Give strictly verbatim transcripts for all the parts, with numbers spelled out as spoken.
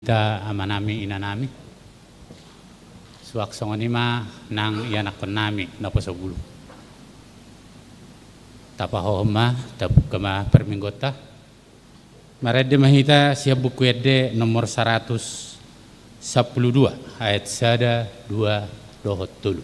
Hita amanami inanami, suang songon i ma nang ianakkonnami naposo bulung. Tapahohom ma, tabuka ma parmingguonta. Marende ma hita sian Buku Ende nomor saratus sampulu dua, ayat sada, dua, dohot tolu.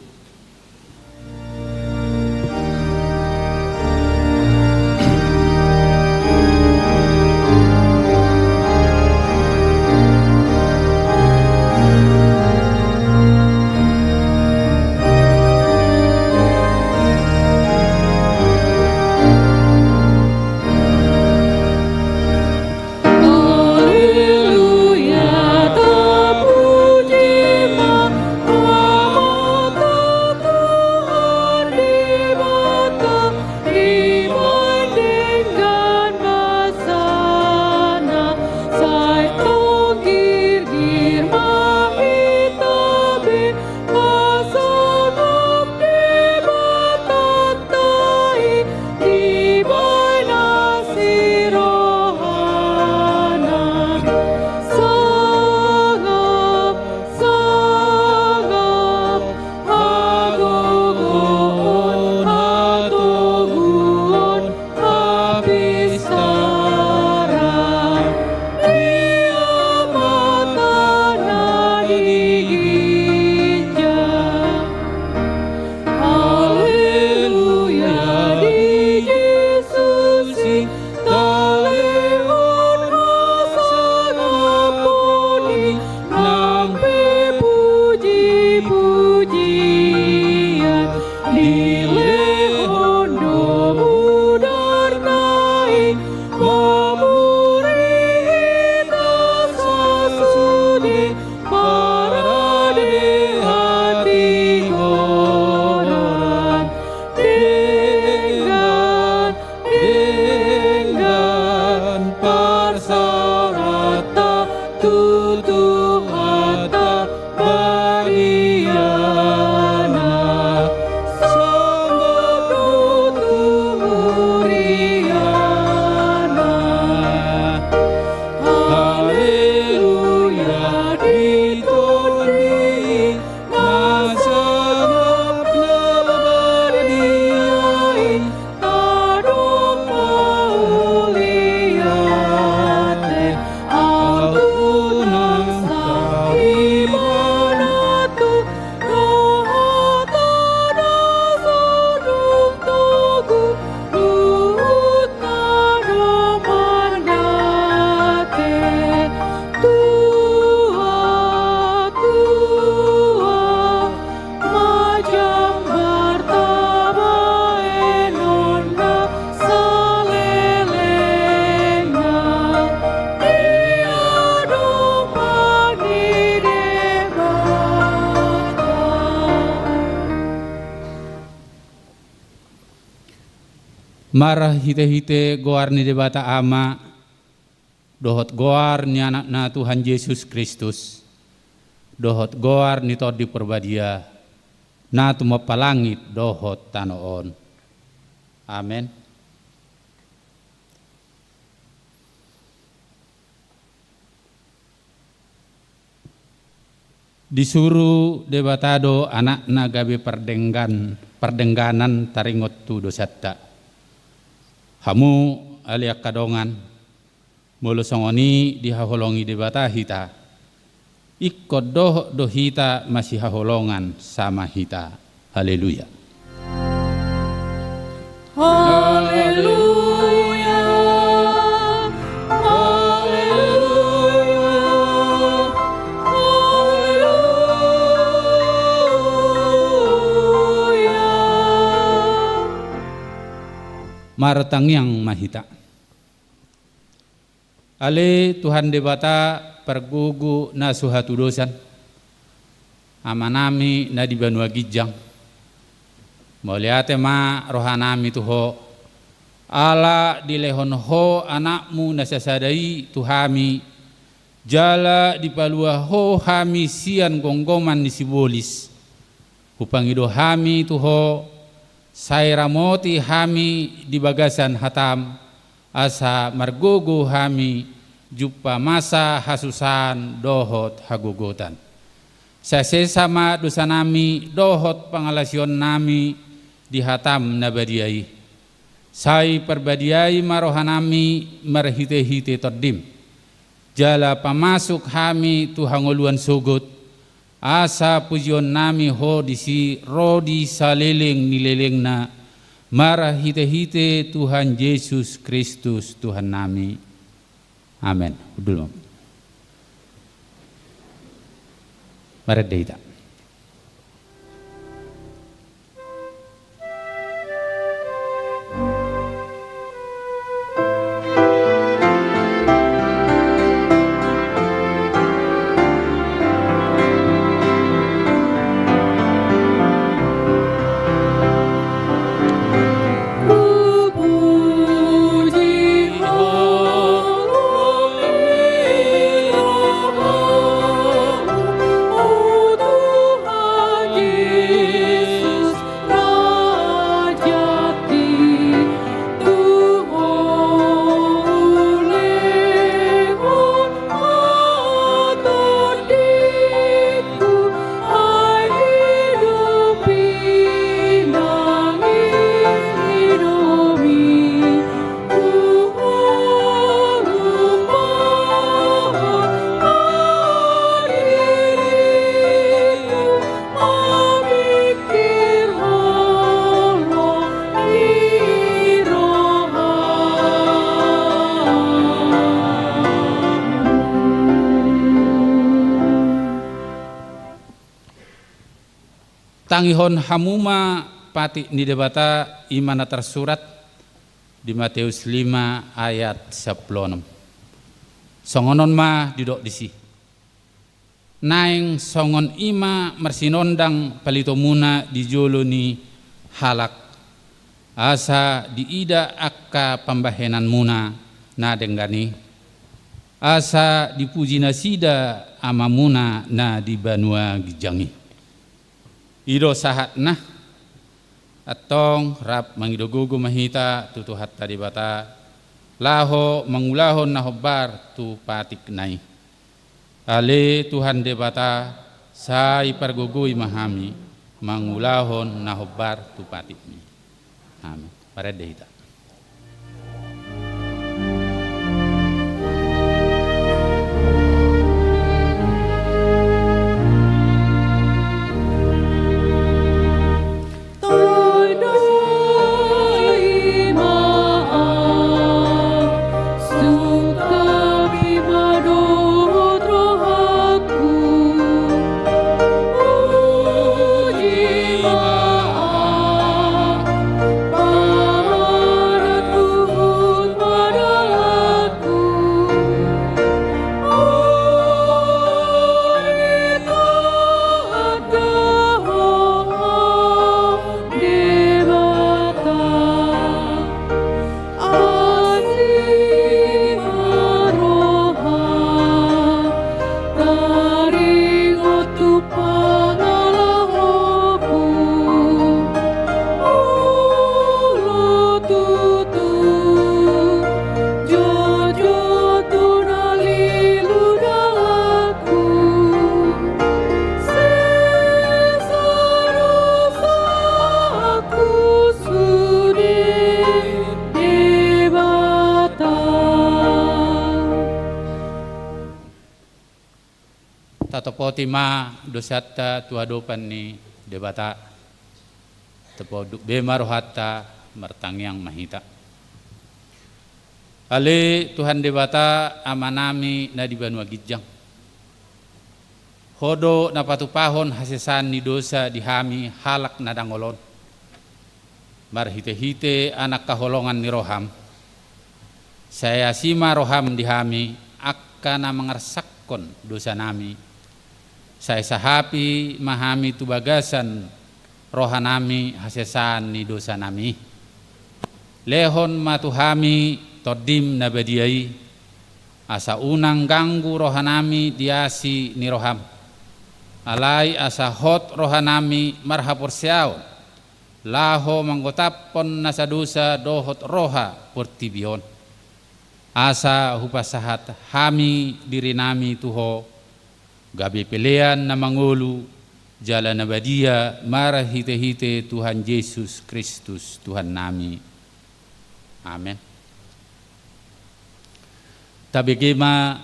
Marhitehite goar ni Debata Ama, dohot goar ni Anakna Tuhan Jesus Kristus, dohot goar ni Tondi Parbadia, na tumompa langit dohot tano on. Amen. Disuru Debata do Anakna gabe pardenggan, pardengganan taringot tu dosanta. Hamu ale angka dongan, molo songon i dihaholongi Debata hita, ingkon dohot do hita masihaholongan sama hita. Haleluya. Haleluya. Haleluya. Haleluya. Martangiang ma hita. Ale Tuhan Debata, pargogo na so hatudosan, Amanami na di banua ginjang, mauliate ma rohanami tu Ho, ala dilehon Ho Anakmu na sasada i tu hami, jala dipalua Ho hami sian gomgoman ni sibolis. Hupangido hami tu Ho, sai ramoti hami di bagasan hataM, asa margogo hami jumpang masa hasusahan dohot hagogotan. Sai sesa ma dosanami dohot pangalaosionnami di hataM na badia i. Sai parbadiai ma rohanami marhitehite TondiM. Jala pamasuk hami tu hangoluan sogot, asa pujionnami Ho disi ro di saleleng ni lelengna, marhitehite Tuhan Jesus Kristus Tuhannami. Amen. Hundul ma. Marende hita. Tangihon hamu ma patik ni Debata, i ma na tarsurat di Mateus lima ayat sampulu onom. Songon on ma didok disi. Naeng songon i ma marsinondang palitomuna di jolo ni halak, asa diida angka pambahenanmuna na denggan i, asa dipuji nasida Amamuna na di banua ginjang i. I do sahatna. Antong rap mangido gogo ma hita tu Tuhanta Debata, laho mangulahon na hombar tu patikna i. Ale Tuhan Debata, sai pargogoi ma hami mangulahon na hombar tu patikmi. Amen. Marende hita. Tatopoti ma dosanta tu adopan ni Debata. Taponduk be ma rohanta, martangiang ma hita. Ale Tuhan Debata, Amanami na di banua ginjang. Ho do na patupahon hasesaan ni dosa di hami halak na dangol on. Marhitehite anak haholongan ni roham. Sai asi ma roham di hami angka na mangarsakkon dosanami. Sai sahapi ma hami tu bagasan rohanami hasesaan ni dosanami. Lehon ma tu hami Tondim na badia i, asa unang ganggu rohanami di asi ni roham. Alai asa hot rohanami marhaporseaon, laho manggotaphon nasa dosa dohot roha portibi on. Asa hupasahat hami dirinami tu Ho, gabe pelean na mangolu jala na badia marhitehite Tuhan Jesus Kristus Tuhannami. Amen. Tabege ma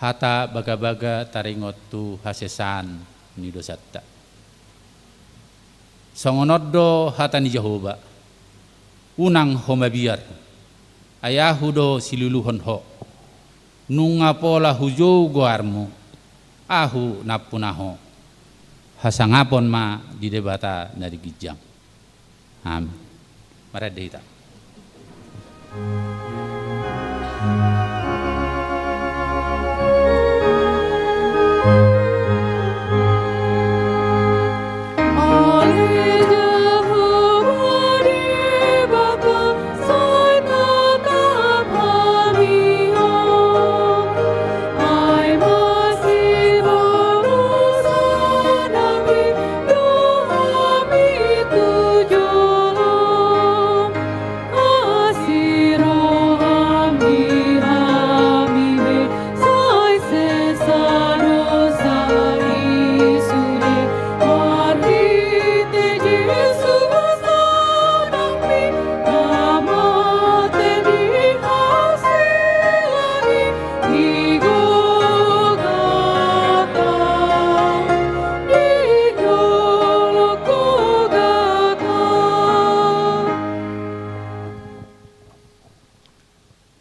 hata bagabaga taringot tu hasesaan ni dosanta. Songon on do hata ni Jahowa: Unang ho mabiar, ai Ahu do siluluhon ho. Nunga pola hujou goarmu, Ahu nampuna ho. Hasangapon ma di Debata na di ginjang. Amin. Marende hita.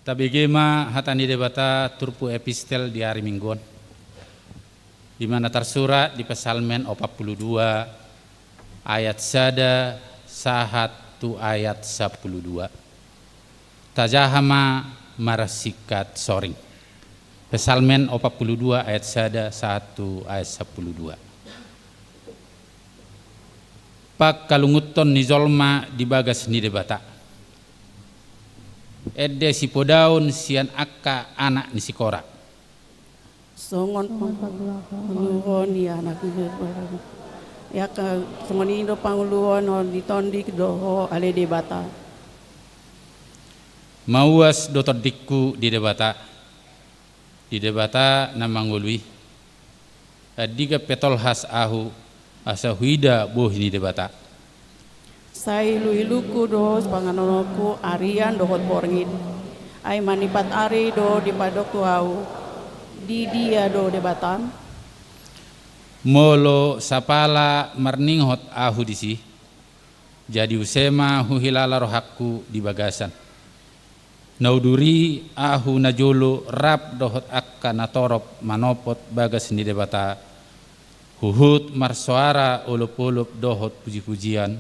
Tabege ma hata ni Debata turpuk epistel di ari Minggu on, di mana tarsurat di Psalmen opat pulu dua ayat sada sahat tu ayat sampulu dua. Tajaha ma marsingkat soring. Psalmen opat pulu dua ayat sada sahat tu ayat sampulu dua. Pangkalungunhon ni jolma di bagas ni Debata. Ende sipodaon sian angka anak ni si Kora. Songon panguluhon ni anak ni Debata. Ia songon i do panguluhon ni tondik dohot ale Debata. Mauas do tondingku di Debata, di Debata na mangolu i. Andigan pe tolhas ahu, asa huida bohi ni Debata. Sai iluilungku do panganonku arian dohot borngin. Ai manipat ari do dipadok tu ahu: Di dia do Debatam? Molo sapala marningot ahu disi, jadi use ma huhilala rohangku di bagasan. Na udur i ahu najolo rap dohot angka natorop manopot bagas ni Debata, huhut marsoara olopolop dohot pujipujian,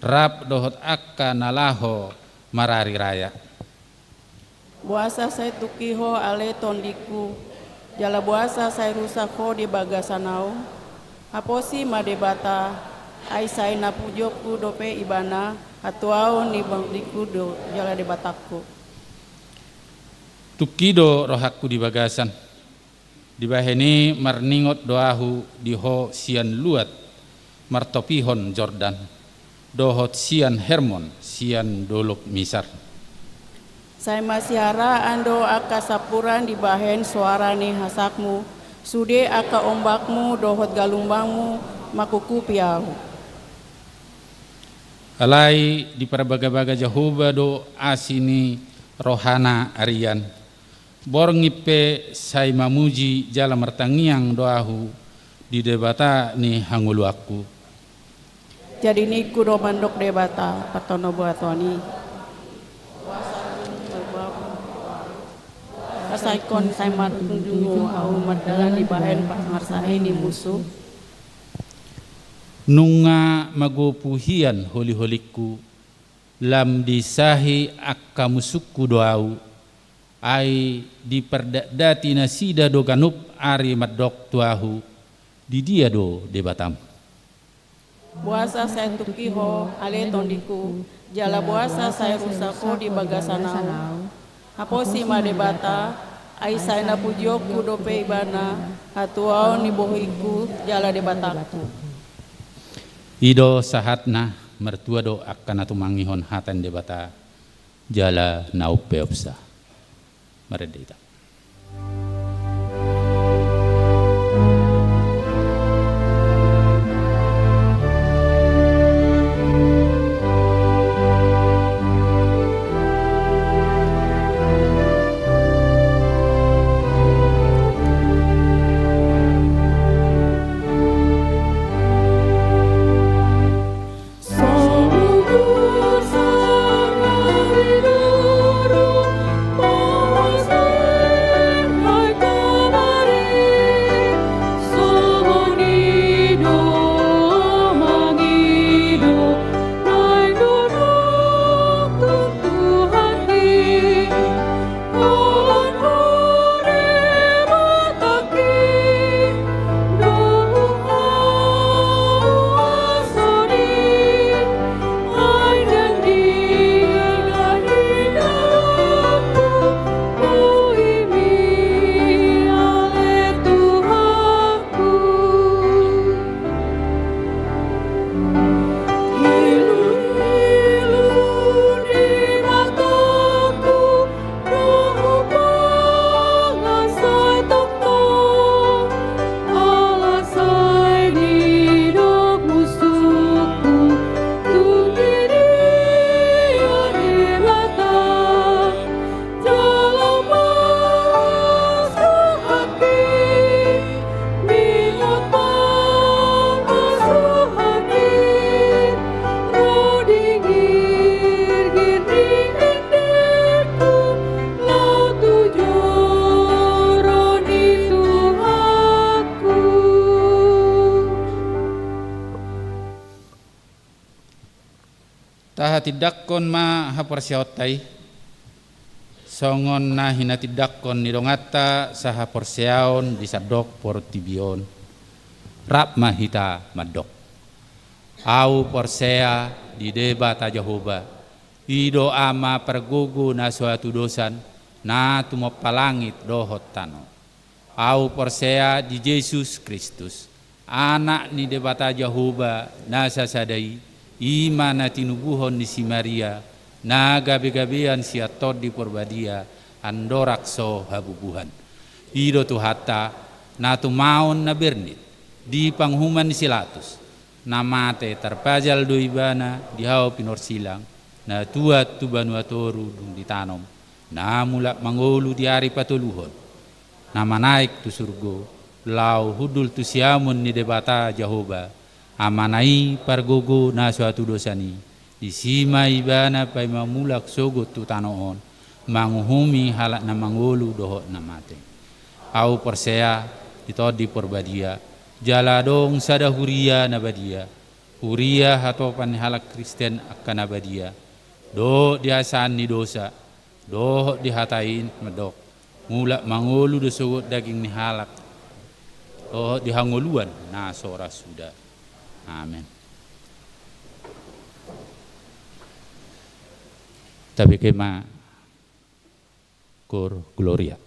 rap dohot angka na laho marariraya. Boasa sai tungki ho ale tondingku, jala boasa sai rusak ho di bagasan ahu? Haposi ma Debata, ai sai na pujionku dope Ibana, hatuaon ni tondingku do jala Debatangku. Tungki do rohangku di bagasan. Dibahen i marningot do ahu di ho sian luat martopihon Jordan, dohot sian Hermon sian dolok Misar. Sai masiharaan do angka sampuran dibahen soara ni hasakmu, sude angka ombakmu dohot galumbangmu mangkukupi ahu. Alai diparbagabaga Jahowa do asi ni rohana arian. Borngin pe sai mamuji jala martangiang do ahu di Debata ni hangoluanku. Jadi ningku do mandok Debata, partonobatuan i. Asa ingkon sai marujung ahu mardalan dibahen pangarsahai ni musu. Nunga magopu hian holiholingku, lam disahi angka musungku do ahu, ai dipardakdaki nasida do ganup ari mandok tu ahu: Di dia do Debatam? Boasa sai tungki ho ale tondingku, jala boasa sai rusak ho di bagasan ahu? Haposi ma Debata, ai sai na pujionku dope Ibana, hatuaon ni bohingku jala Debatangku. I do sahatna. Martua do angka na tumangihon hata ni Debata jala na umpeopsa. Marende hita. Tahatindangkon ma haporseaonta i, songon na hinatindangkon ni donganta sahaporseaon di sandok portibi on. Rap ma hita mandok. Ahu porsea di Debata Jahowa, i do Ama pargogo na so hatudosan, na tumompa langit dohot tano. Ahu porsea di Jesus Kristus, Anak ni Debata Jahowa na sasada i, i ma na tinubuhon ni si Maria, na gabegabean sian Tondi Porbadia, andorang so habubuhan. I do Tuhanta, na tumaon na bernit di panguhuman ni si Latus, na mate tarpajal do Ibana di hau pinorsilang, na tuat tu banua toru dung ditanom, na mulak mangolu di ari patoluhon, na manaek tu surgo, laho hundul tu siamun ni Debata Jahowa, Amana i pargogo na so hatudosan i, disi ma Ibana paima mulak sogot tu tano on, manguhumi halak na mangolu dohot na mate. Ahu porsea di Tondi Porbadia, jala adong sada huria na badia, huria hatopan ni halak Kristen angka na badia, dohot di hasesaan ni dosa, dohot di hata i mandok, mulak mangolu do sogot daging ni halak, dohot di hangoluan na so ra suda. Amen. Tabege ma Kor Gloria.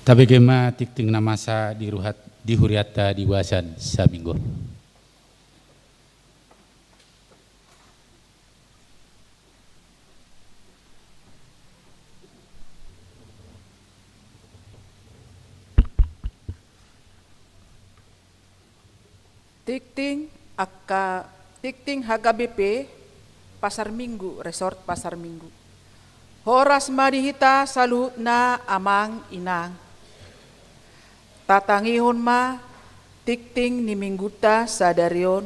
Tabege ma tingting na masa di ruhat, di hurianta di bagasan saminggu on. Tingting angka, tingting H K B P Pasar Minggu, Resort Pasar Minggu. Horas ma di hita saluhutna amang inang. Tatangihon ma tingting ni minggunta sadari on,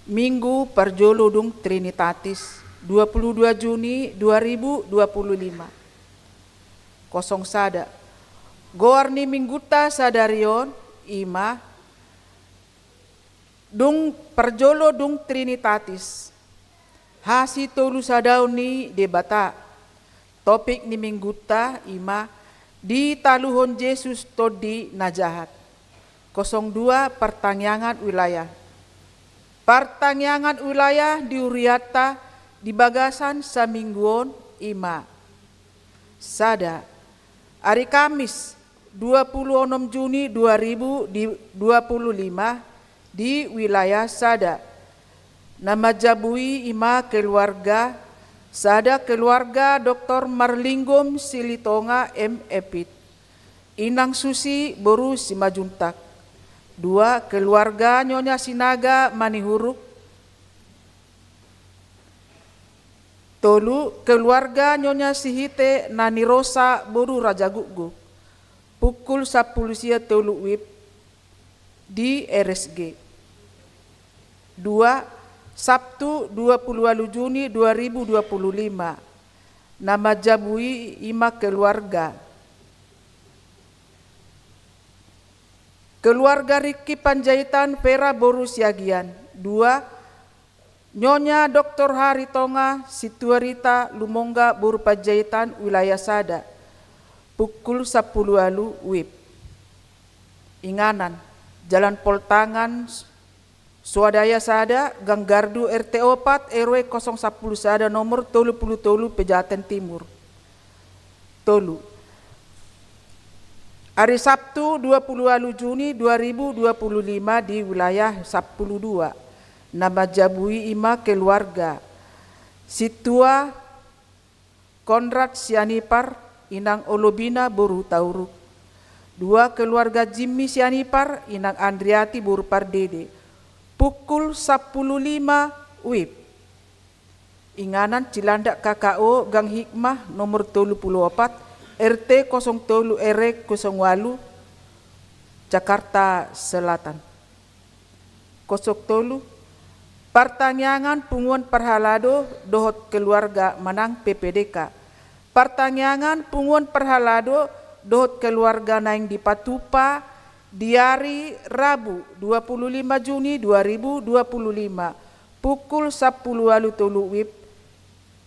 Minggu parjolo dung Trinitatis, dua puluh dua Juni dua ribu dua puluh lima. Kosong sada. Goar ni minggunta sadari on, i ma dung parjolo dung Trinitatis, hasitolusadaon ni Debata. Topik ni minggunta i ma ditaluhon Jesus tondi na jahat. Kosong dua, partangiangan wilayah. Partangiangan wilayah di hurianta di bagasan saminggu on i ma: sada, ari Kamis, dua puluh onom Juni dua ribu dua puluh lima, di wilayah sada. Na manjabui i ma keluarga: sada, keluarga Doktor Marlingom Silitonga, M Phil, Inang Susi boru Simanjuntak. Dua, keluarga Nyonya Sinaga Manihuruk. Tolu, keluarga Nyonya Sihite Nanirosa boru Rajagukguk. Pukul sampulu sia tolu WIB di R S G. Dua, Sabtu dua puluh walu Juni dua ribu dua puluh lima. Na manjabui i ma keluarga: keluarga Riki Panjaitan, Vera boru Siagian. Dua, Nyonya Doktor Haritonga Sintua Rita Lumongga boru Panjaitan, wilayah sada. Pukul sampulu walu WIB. Inganan: Jalan Poltangan, Swadaya sada, Gang Gardu, R T opat, R W kosong sampulu sada, nomor tolu puluh tolu, Pejaten Timur. Tolu, ari Sabtu dua puluh walu Juni dua ribu dua puluh lima di wilayah sampulu dua. Na manjabui i ma keluarga: Sintua Konrad Sianipar, Inang Olobina boru Hutauruk. Dua, keluarga Jimmy Sianipar, Inang Andriati boru Pardede. Pukul sampulu lima WIB. Inganan: Cilandak K K O, Gang Hikmah, nomor tolu puluh opat, R T kosong tolu, R W kosong walu, Jakarta Selatan. Kosong tolu, partangiangan punguan parhalado dohot keluarga manang P P D K. Partangiangan punguan parhalado dohot keluarga naeng dipatupa di ari Rabu dua puluh lima Juni dua ribu dua puluh lima, pukul sampulu walu tolu WIB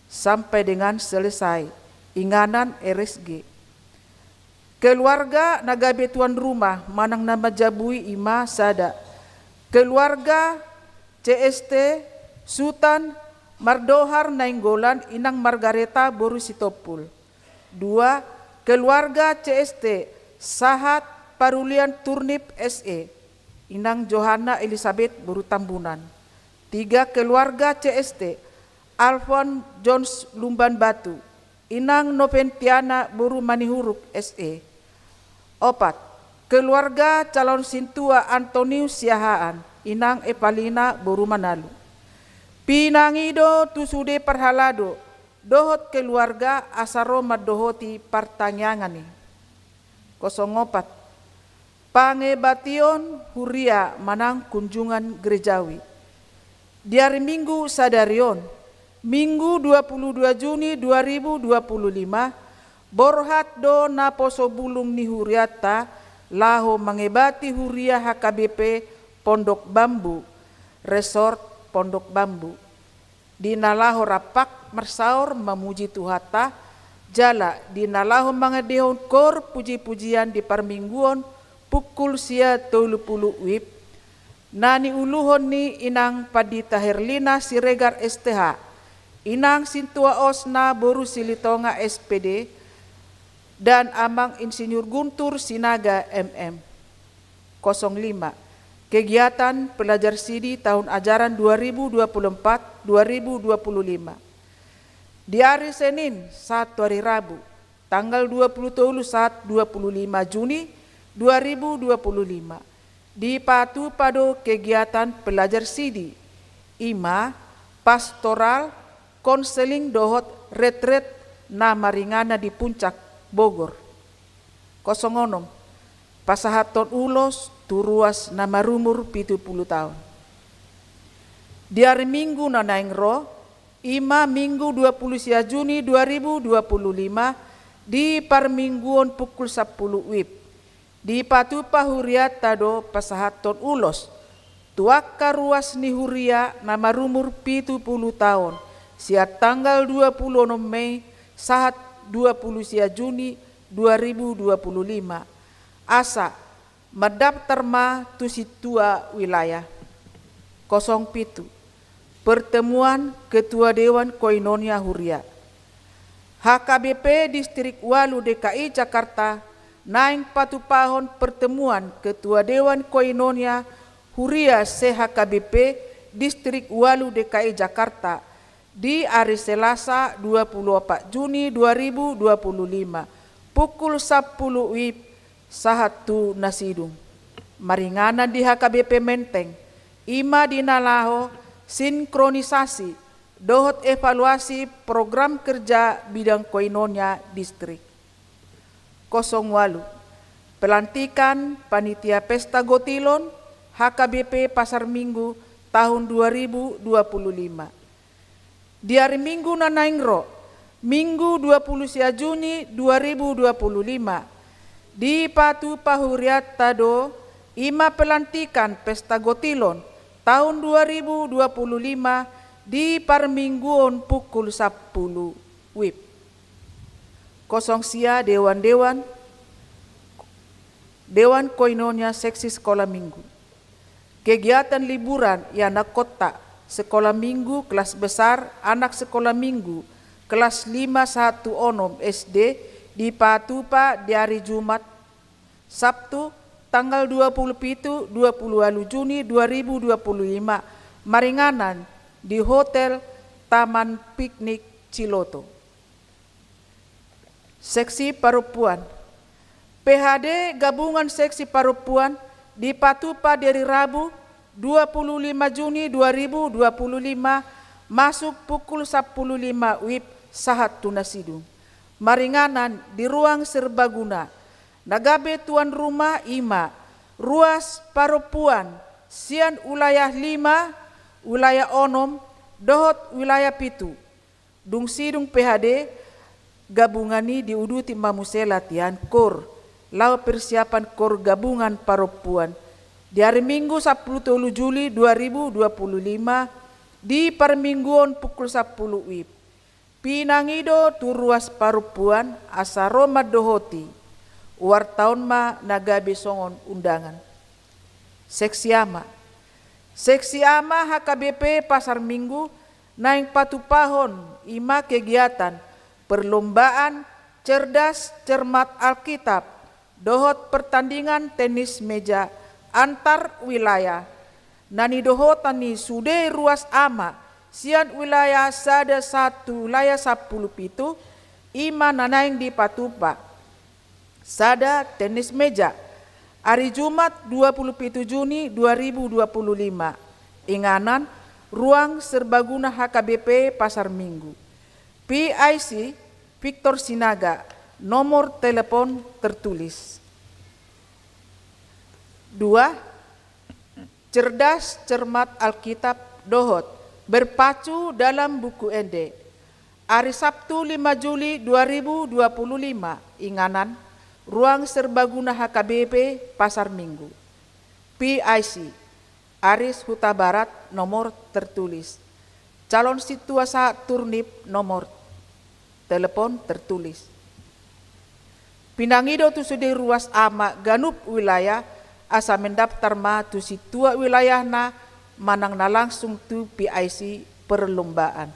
sampai dengan selesai. Inganan: R S G. Keluarga na gabe tuan rumah manang na manjabui i ma sada, keluarga C S T Sutan Mardohar Nainggolan, Inang Margareta boru Sitompul. Dua, keluarga C S T Sahat Parulian Turnip S E, Inang Johanna Elisabet boru Tambunan. Tiga, keluarga C S T Alfon Jones Lumban Batu, Inang Noventiana boru Manihuruk S E. Opat, keluarga calon sintua Antonius Siahaan, Inang Evalina boru Manalu. Pinangido tu sude parhalado dohot keluarga asa ro mandohoti partangiangan i. Kosong opat, pangebation huria manang kunjungan gerejawi. Di ari Minggu sadari on, Minggu dua puluh dua Juni dua ribu dua puluh lima, borhat do naposo bulung ni hurianta laho mangebati huria H K B P Pondok Bambu, Resort Pondok Bambu. Di na laho rampak marsaor mamuji Tuhanta, jala di na laho mangendehon koor puji-pujian di parmingguon pukul sia tolu puluh WIB, na niuluhon ni Inang Pandita Herlina Siregar S T H, Inang Sintua Osna boru Silitonga S P D, dan Amang Insinyur Guntur Sinaga, M M. Kosong lima. Kegiatan pelajar sidi tahun ajaran dua ribu dua puluh empat dua ribu dua puluh lima. Di ari Senin sahat tu ari Rabu, tanggal dua puluh tolu sahat dua puluh lima Juni dua ribu dua puluh lima, dipatupa do kegiatan pelajar sidi, i ma pastoral, konseling dohot retret na maringanan di Puncak Bogor. Kosong onom. Pasahathon ulos tu ruas na marumur pitu pulu taon. Di ari Minggu na naeng ro, i ma Minggu dua pulu sia Juni dua ribu dua pulu lima, di parmingguon pukul sampulu WIB, dipatupa hurianta do pasahathon ulos tu angka ruas ni huria na marumur pitu pulu taon, sian tanggal dua pulu onom Mei sahat dua pulu sia Juni dua ribu dua pulu lima. Asa mandaftar ma tu sintua wilayah. Kosong pitu. Pertemuan Ketua Dewan Koinonia Huria. H K B P Distrik Ualu D K I Jakarta naeng patupahon pertemuan Ketua Dewan Koinonia Huria se-H K B P Distrik Ualu D K I Jakarta di ari Selasa dua pulu opat Juni dua ribu dua pulu lima, pukul sampulu WIB sahat tu na sidung. Maringanan di H K B P Menteng, i ma di na laho sinkronisasi dohot evaluasi program kerja bidang koinonia distrik. Kosong ualu. Pelantikan panitia pesta gotilon H K B P Pasar Minggu tahun dua ribu dua pulu lima. Di ari Minggu na naeng ro, Minggu dua pulu sia Juni dua ribu dua pulu lima, dipatupa hurianta do i ma pelantikan pesta gotilon tahun dua ribu dua pulu lima di parmingguon pukul sampulu WIB. Kosong sia. Dewan-dewan, Dewan Koinonia Seksi Sekolah Minggu. Kegiatan liburan i anak kota, sekolah minggu, kelas besar, anak sekolah minggu, kelas lima sahat tu onom S D, dipatupa di ari Jumat, Sabtu, tanggal dua pulu pitu, dua pulu ualu Juni dua ribu dua pulu lima, maringanan di Hotel Taman Piknik Ciloto. Seksi parompuan. P H D gabungan seksi parompuan dipatupa di ari Rabu, dua pulu lima Juni dua ribu dua pulu lima, masuk pukul sampulu lima WIB sahat tu na sidung. Maringanan di ruang serbaguna. Na gabe tuan rumah i ma ruas parompuan sian wilayah lima, wilayah onom, dohot wilayah pitu. Dung sidung P H D gabungan i diuduti ma muse latihan kor, laho persiapan kor gabungan parompuan. Di ari Minggu sampulu tolu Juli dua ribu dua pulu lima, di parmingguon pukul sampulu WIB. Pinangido tu ruas parompuan asa ro mandohoti. Uarta on ma na gabe songon undangan. Seksi ama. Seksi ama H K B P Pasar Minggu naeng patupahon i ma kegiatan perlombaan cerdas cermat Alkitab dohot pertandingan tenis meja antar wilayah na nidohotan ni sude ruas ama sian wilayah sada sahat tu wilayah sampulu pitu, i ma na naeng dipatupa. Sada, tenis meja. Ari Jumat dua pulu pitu Juni dua ribu dua pulu lima. Inganan, ruang serbaguna H K B P Pasar Minggu. P I C, Victor Sinaga, nomor telepon tertulis. Dua, cerdas cermat Alkitab dohot berpacu dalam Buku Ende. Ari Sabtu lima Juli dua ribu dua puluh lima, inganan, ruang serbaguna H K B P Pasar Minggu. P I C, Aris Hutabarat, nomor tertulis. Calon sintua sahat turnip, nomor telepon tertulis. Pinangido tu sude ruas ama ganup wilayah asa mendaftar ma tu sintua wilayahna manang na langsung tu P I C perlombaan.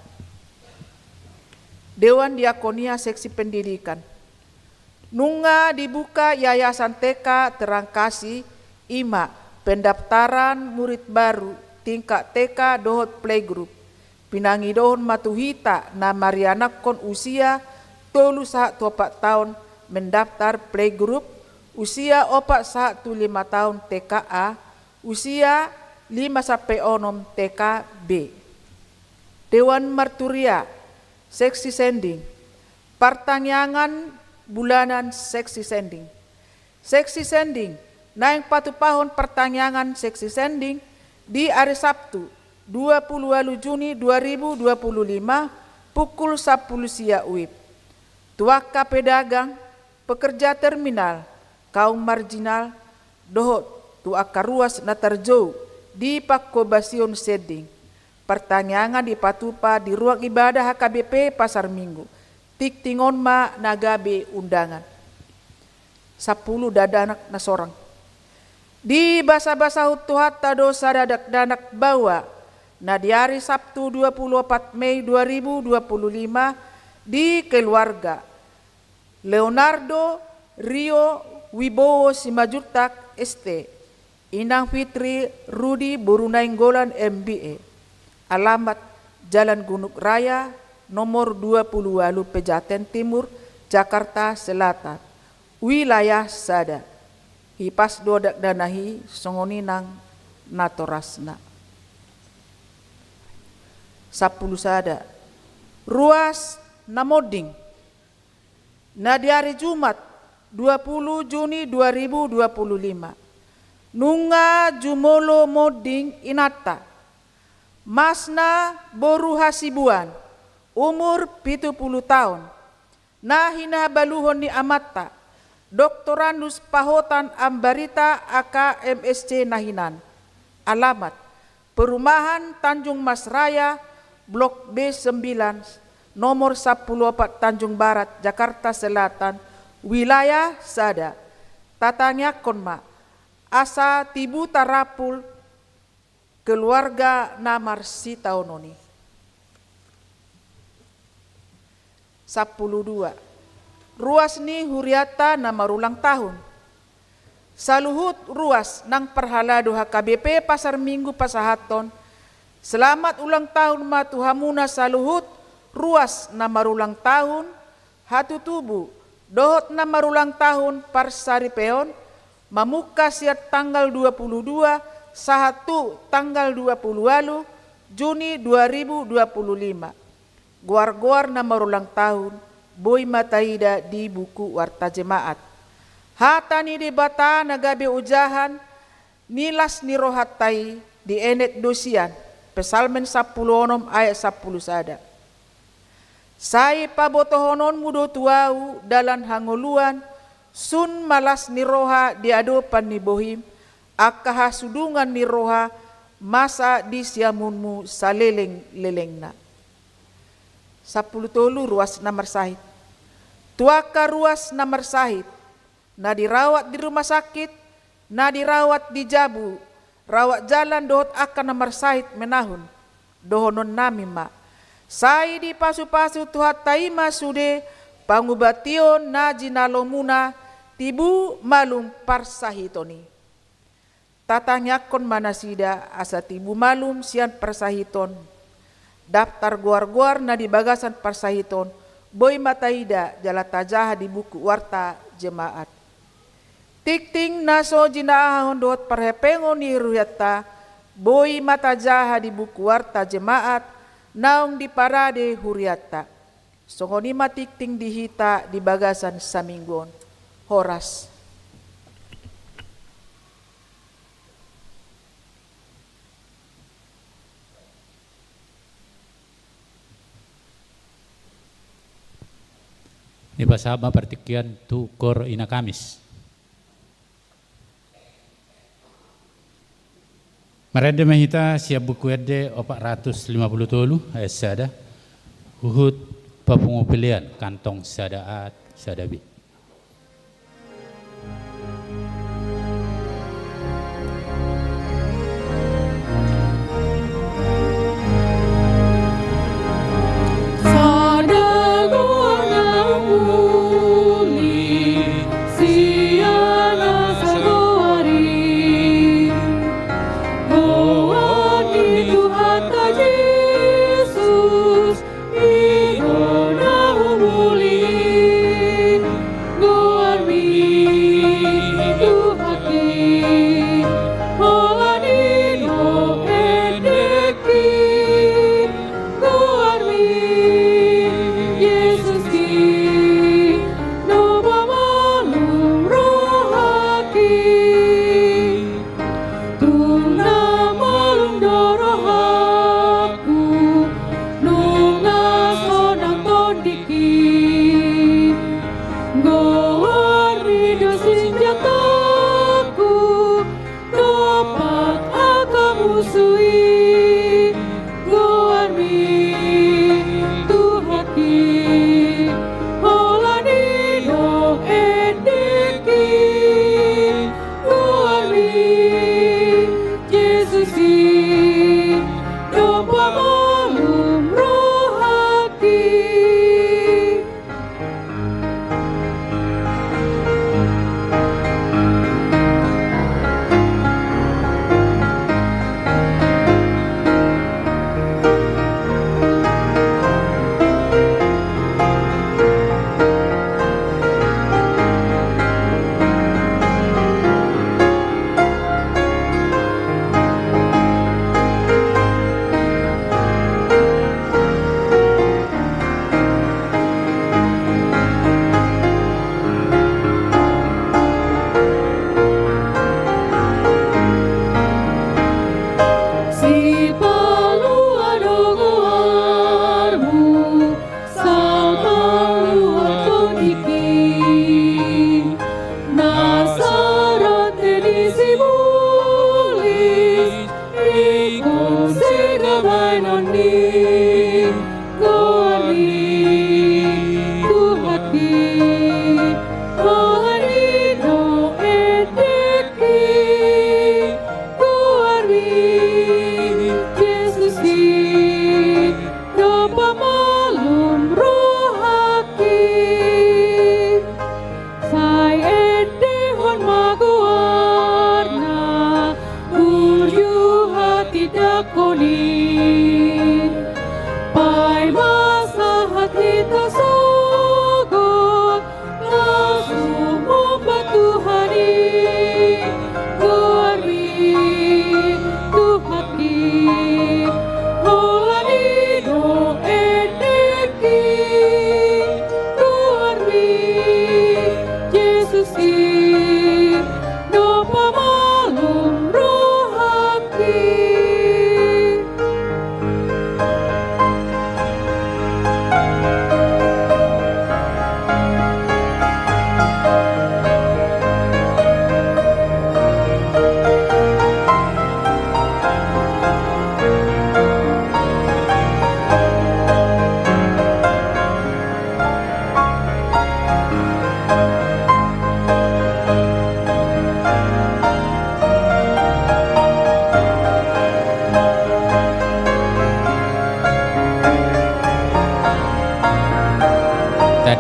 Dewan Diakonia Seksi Pendidikan. Nunga dibuka Yayasan T K Terang Kasih, i ma pendaftaran murid baru tingkat T K dohot playgroup. Pinangidohon ma tu hita na marianakhon usia tolu sahat tu opat taon mendaftar playgroup, usia opat sahat tu lima taon T K A, usia lima sampe onom T K B. Dewan Marturia, seksi sending, partangiangan bulanan seksi sending. Seksi sending, naeng patupahon partangiangan seksi sending di ari Sabtu, dua pulu ualu Juni dua ribu dua pulu lima, pukul sampulu sia uip. Tu angka pedagang, pekerja terminal, kaum marginal, dohot tu angka ruas na tarjou di panghobasion sending. Partangiangan dipatupa di ruang ibadah H K B P Pasar Minggu. Tingting on ma na gabe undangan. Sampulu dakdanak na sorang. Dibasabasahon Tuhanta do sada dakdanak baoa, na di ari Sabtu dua pulu opat Mei dua ribu dua pulu lima, di keluarga Leonardo Rio Wibowo Simanjuntak S T, Inang Fitri Rudi boru Nainggolan M B E. Alamat Jalan Gunung Raya, nomor dua pulu ualu Pejaten Timur, Jakarta Selatan. Wilayah sada. Hipas do dakdanak i, songon i nang natorasna. Sampulu sada. Ruas na monding. Na di ari Jumat, dua pulu Juni dua ribu dua pulu lima. Nunga jumolo monding inanta. Masna boru Hasibuan, umur pitu pulu taon. Na hinabaluhon ni amanta, Doktorandus Pahotan Ambarita A K M S C na hinan. Alamat, Perumahan Tanjung Mas Raya, Blok B sembilan, nomor sampulu opat Tanjung Barat, Jakarta Selatan, wilayah sada. Tatangiangkon ma, asa tibu tarapul keluarga na marsitaonon i. Sampulu dua. Ruas ni hurianta na marulang tahun. Saluhut ruas nang parhalado H K B P Pasar Minggu pasahathon, selamat ulang tahun ma tu hamuna saluhut ruas na marulang tahun, hatutubu, dohot na marulang tahun parsaripeon, mamungka sian tanggal dua pulu dua sahat tu tanggal dua pulu ualu Juni dua ribu dua pulu lima. Goar-goar na marulang tahun, boi ma taida di buku warta jemaat. Hata ni Debata na gabe ojahan, ni las ni rohanta i dienet do sian Psalmen sampulu onom ayat sampulu sada. Sai pabotohononmu do tu ahu dalan hangoluan, sun ma las ni roha di adopan ni bohim, angka hasudungan ni roha masa di siamunmu saleleng-lelengna. Sampulu tolu. Ruas na marsahit. Tu angka ruas na marsahit, na dirawat di rumah sakit, na dirawat di jabu, rawat jalan dohot angka na marsahit menahun, dohononnami ma: Sai dipasupasu Tuhanta i ma sude pangubation na jinalomuna, tibu malum parsahiton i. Tatangiangkon ma nasida asa tibu malum sian parsahiton. Daftar goar-goar na di bagasan parsahiton boi ma taida jala tajaha di buku warta jemaat. Tingting na so jinahahon dohot parhepengon ni hurianta boi ma tajaha di buku warta jemaat naung diparade hurianta. Songon i ma tingting di hita di bagasan saminggu on. Horas. Dipasahat ma partingkian tu Gor Ina Kamis. Marende ma hita sian Buku Ende opat ratus lima pulu tolu ayat sada, huhut papungu pelean kantong sada A, sada B.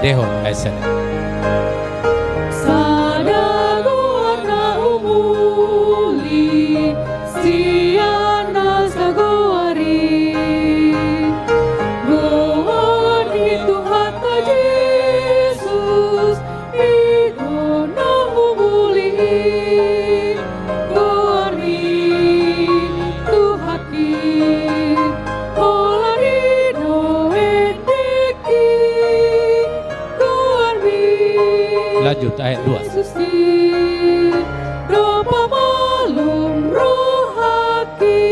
Dehot, eh, sada. Sada goar na umuli, sian na sagoar i. Goar ni Tuhanta Jesus, i do na umuli. Goar ni Tuhanta i, holan i do endek i. Goarmi. Lanjut, ayat dua. Jesus i, do pamalum rohangki.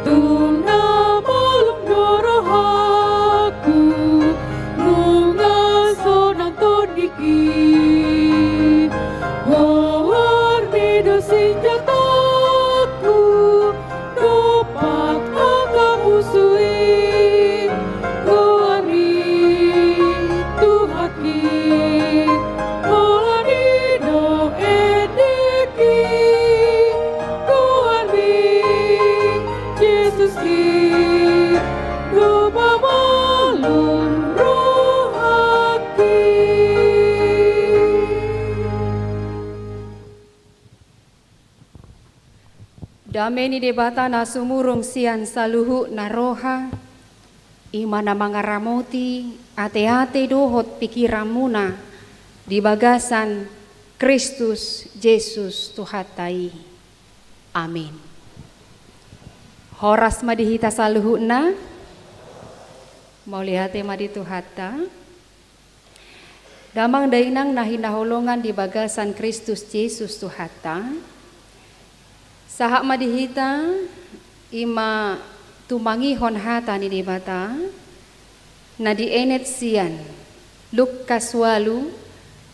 Tung na malum do rohangku, nunga sonang tondingki. Goarmi do sinjatangku, dompak angka musu i. Goarmi Tuhangki, holan i do endek i. Goarmi Jesus i, do pamalum rohangki. Dame ni Debata na sumurung sian saluhutna roha, i ma na mangaramoti ateate dohot pingkiranmuna di bagasan Kristus Jesus Tuhanta i. Amin. Horas ma di hita saluhutna. Mauliate ma di Tuhanta. Damang dainang na hinaholongan di bagasan Kristus Jesus Tuhanta, sahat ma di hita, i ma tumangihon hata ni Debata, na dienet sian Lukas ualu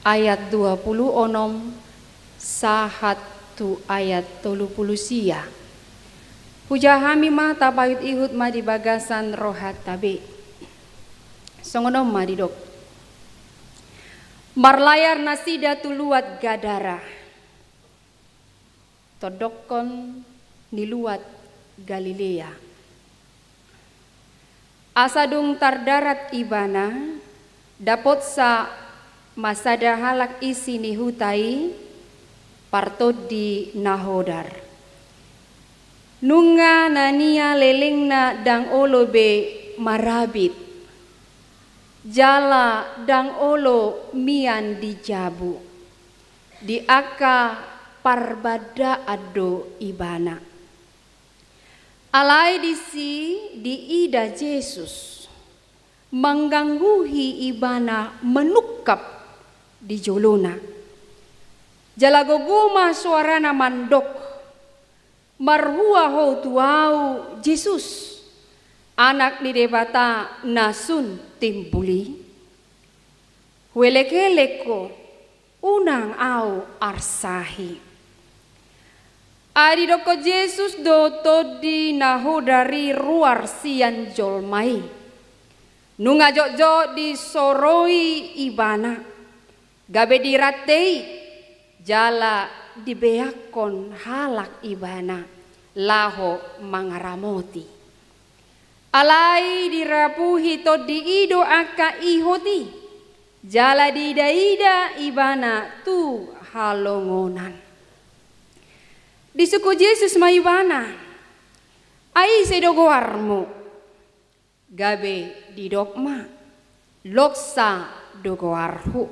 ayat dua pulu onom sahat tu ayat tolu pulu sia. Hujaha hami ma, tapaihutihut ma di bagasan rohanta be. Songon on ma didok. Marlayar nasida tu luat Gadara, tondokkon ni luat Galilea. Asa dung tardarat ibana, dapotsa ma sada halak isi ni huta i, partondi na hodar. Nunga na nialelengna ndang olo be marabit, jala ndang olo mian di jabu, di angka parbandaan do ibana. Alai disi diida Jesus, manggangguhi ibana manungkap di jolona. Jala gogo ma soarana mandok, "Marhua ho tu ahu, Jesus, Anak ni Debata na sun timbul i? Huelekelek ho, unang ahu arsahi." Ai didokkon Jesus do tondi na hodar i ruar sian jolma i. Nunga jotjot disoroi ibana, gabe dirantei, jala dibeakkon halak ibana laho mangaramoti. Alai dirapuhi tondi i do angka ihot i, jala diidaida ibana tu halongonan. Disungkun Jesus ma ibana, "Ai ise do goarmu?" Gabe didok ma, "Loksa do goarhu."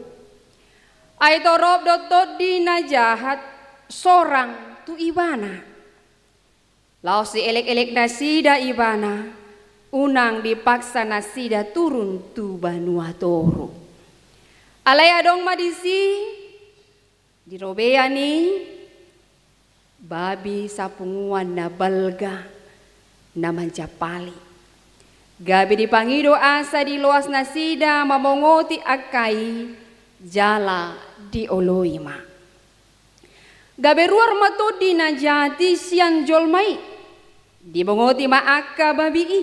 Ai torop do tondi na jahat sorang tu ibana. Laos dielekelek nasida ibana, unang dipaksa nasida turun tu banua toru. Alai adong ma disi di robean i babi sapunguan na balga na manjampali. Gabe dipangido asa diloas nasida mamongoti angka i, jala dioloi ma. Gabe ruar ma tondi na jahat i sian jolma i, dimongoti ma angka babi i.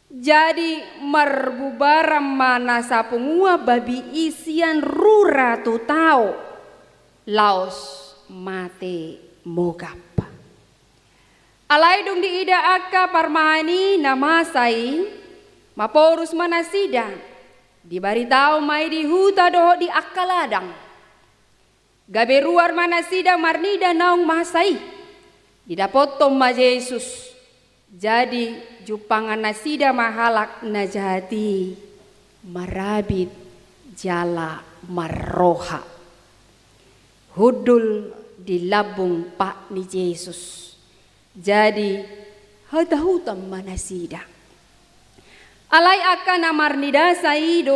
Jadi marbubaran ma na sapunguan babi i sian rura tu tao, laos mate mogap. Alai dung diida angka parmahan i na masa i, maporus ma nasida, Dibaritaon ma i di huta dohot di angka ladang. Gabe ruar ma nasida marnida naung masa i. Didapothon ma Jesus. Jadi jumpangan nasida ma halak na jahat i marabit jala marroha. Hundul di lambung pat ni Jesus. Jadi hatahutan ma nasida. Alai angka na marnidasa i do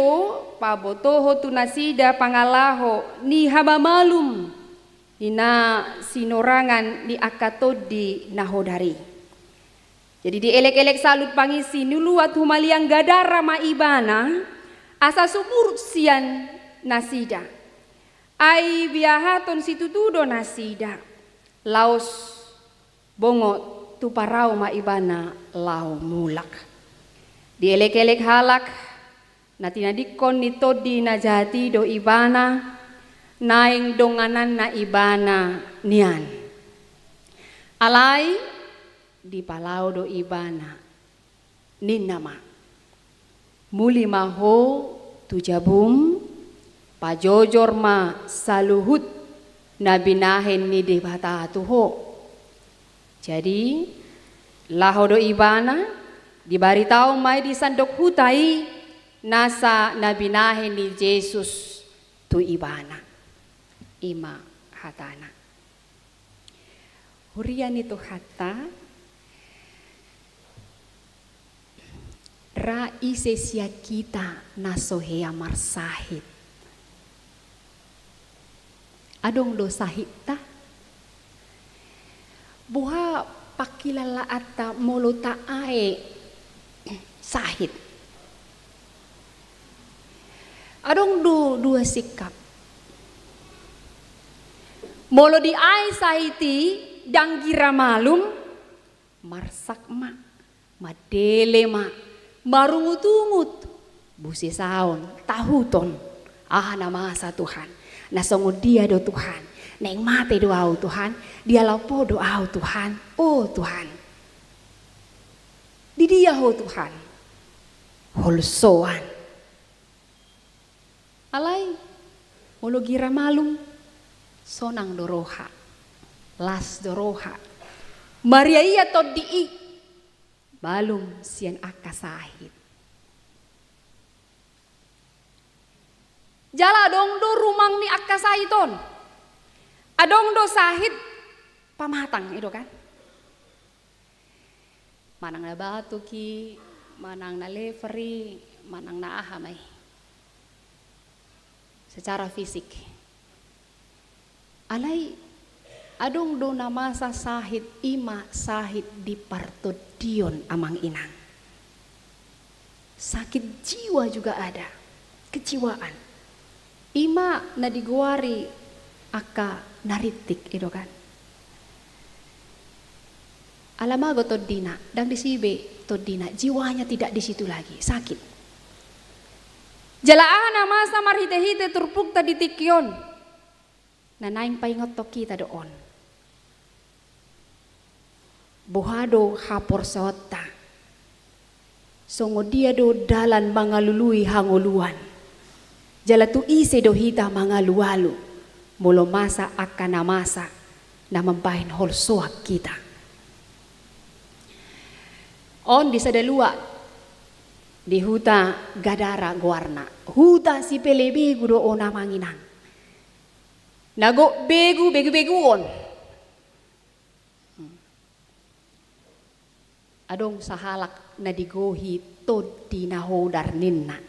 pabotohon tu nasida pangalaho ni habamalum ni na sinorangan ni angka tondi na hodar i. Jadi dielek-elek salut panginsi ni luat humaliang Gadara ma ibana, asa sumurut sian nasida. Ai biahaton situtu do nasida, laos bongot tu parau ma ibana laho mulak. Dielek-elek halak na tinadingkon ni tondi na jahat i do ibana, naeng dongananna ibana nian. Alai dipalao do ibana, ninna ma: Muli ma ho tu jabum, pajojor ma saluhut na binahen ni Debata tu ho. Jadi laho do ibana, dibaritaon ma i di sandok huta i nasa na binahen ni Jesus tu ibana. I ma hatana. Huria ni Tuhanta, ra ise sian hita na so hea marsahit? Adong do sahitta? Boha pangkilalaanta molo taae sahit? Adong do dua sikap. Molo diae sahit i ndang gira malum, marsak ma, mandele ma, marungutungut, busisaon, tahuton: Aha na masa Tuhan? Na songon dia do Tuhan? Naeng mate do ahu Tuhan? Dialap Ho do ahu Tuhan? O Tuhan, di dia Ho Tuhan? Holsoan. Alai molo gira malum, sonang do roha, las do roha. Maria ia tondi i malum sian angka sahit. Jala adong do rumang ni angka sahit on. Adong do sahit pamatang, i do kan? Manang na batuk i, manang na lever i, manang na aha ma i secara fisik. Alai adong do na masa sahit, i ma sahit di partondion, amang inang. Sakit jiwa juga ada, kejiwaan. I ma na digoari angka na rintik, i do kan? Ala mago tondina, ndang disi be tondina, jiwanya tidak di situ lagi, sakit. Jala aha na masa marhitehite turpukta di tingki on? Na naeng paingothon hita do on. Boha do haporseaonta? Songon dia do dalan mangalului hangoluan? Jala tu ise do hita mangalualu molo masa angka na masa na mambahen holsoan hita? On di sada luat, di huta Gadara goarna. Huta sipelebegu do on, amang inang. Na gok begu, begu-beguon. Adong sahalak na digohi tondi na hodar, ninna.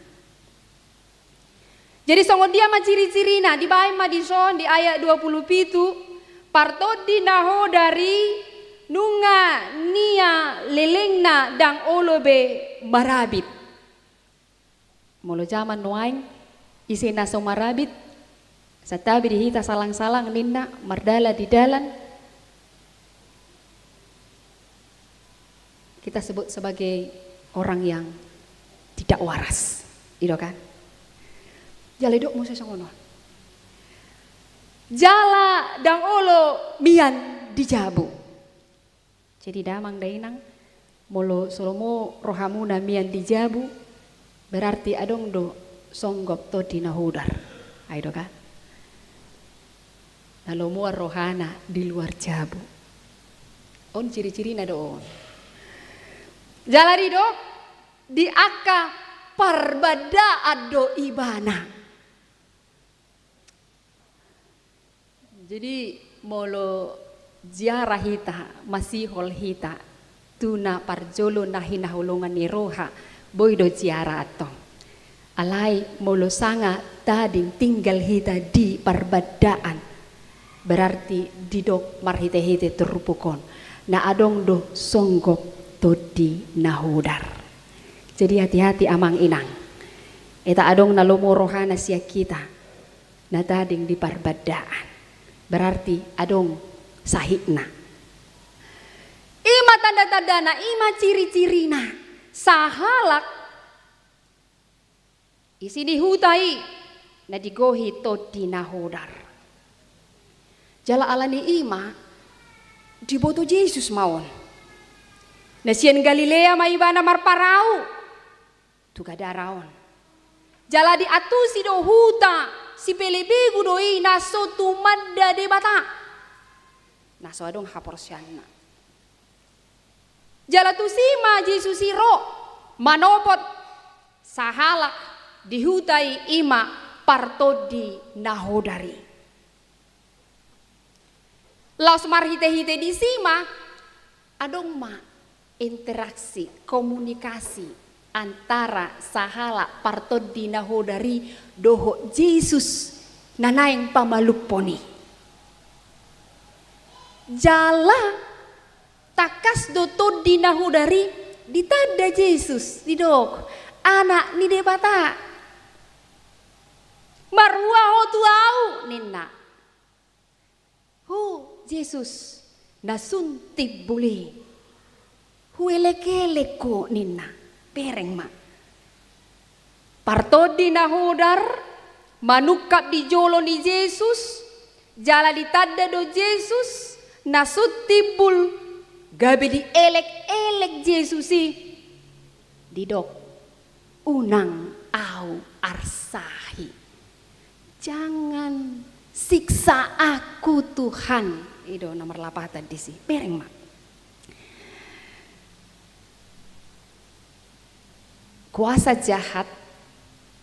Jadi songon dia ma ciri-cirina? Dibaen ma dison di ayat dua puluh pitu, partondi na hodar i nunga nian lelengna ndang olo be marabit. Molo jaman nuaeng, ise na so marabit? Santabi di hita salang-salang, ninna, mardalan di dalan, kita sebut sebagai orang yang tidak waras, i do kan? Jala didok muse songon on. Jala ndang olo mian di jabu. Jadi damang dainang, molo so lomo rohamuna mian di jabu, berarti adong do songgop Tondi na Hodar. Ai do kan? Na lomoan rohana di luar jabu. On ciri-cirina do on. Jala didok, di angka parbandaan do ibana. Jadi, molo ziarah hita, masihol hita tu na parjolo na hinaholongan ni roha, boi do ziarah antong. Alai molo sanga tading tinggal hita di parbandaan, berarti didok marhite-hite turpuk on, na adong do songgop Tondi na Hodar. Jadi hati-hati amang inang. Eta adong na lomo rohana sian hita. Na tading di parbandaan, berarti adong sahitna. I ma tanda-tandana, i ma ciri-cirina. Sahalak isi ni huta i na digohi Tondi na Hodar. Jala ala ni i ma diboto Jesus ma on. Na sian Galilea ma ibana marparau tu Gadara on. Jala diantusi do huta sipelebegu do i na so tumanda Debata, na so adong haporseaonna. Jala tusi ma Jesus i ro manopot sahalak di huta i, i ma partondi na hodar i. Laos marhite-hite disi ma adong ma interaksi, komunikasi antara sahalak partondi na hodar i dohot Jesus na naeng pamalumhon i. Jala tangkas do tondi na hodar i ditanda Jesus, didok, Anak ni Debata. Marhua ho tu ahu, ninna. Ho Jesus na sun timbul i, huelek-elek ho, ninna. Bereng ma. Partondi na hodar manungkap di jolo ni Jesus, jala ditanda do Jesus na sun timbul, gabe dielek-elek Jesus i. Didok, unang ahu arsahi. Jangan siksa aku, Tuhan. I do na marlapatan disi. Bereng ma. Kuasa jahat,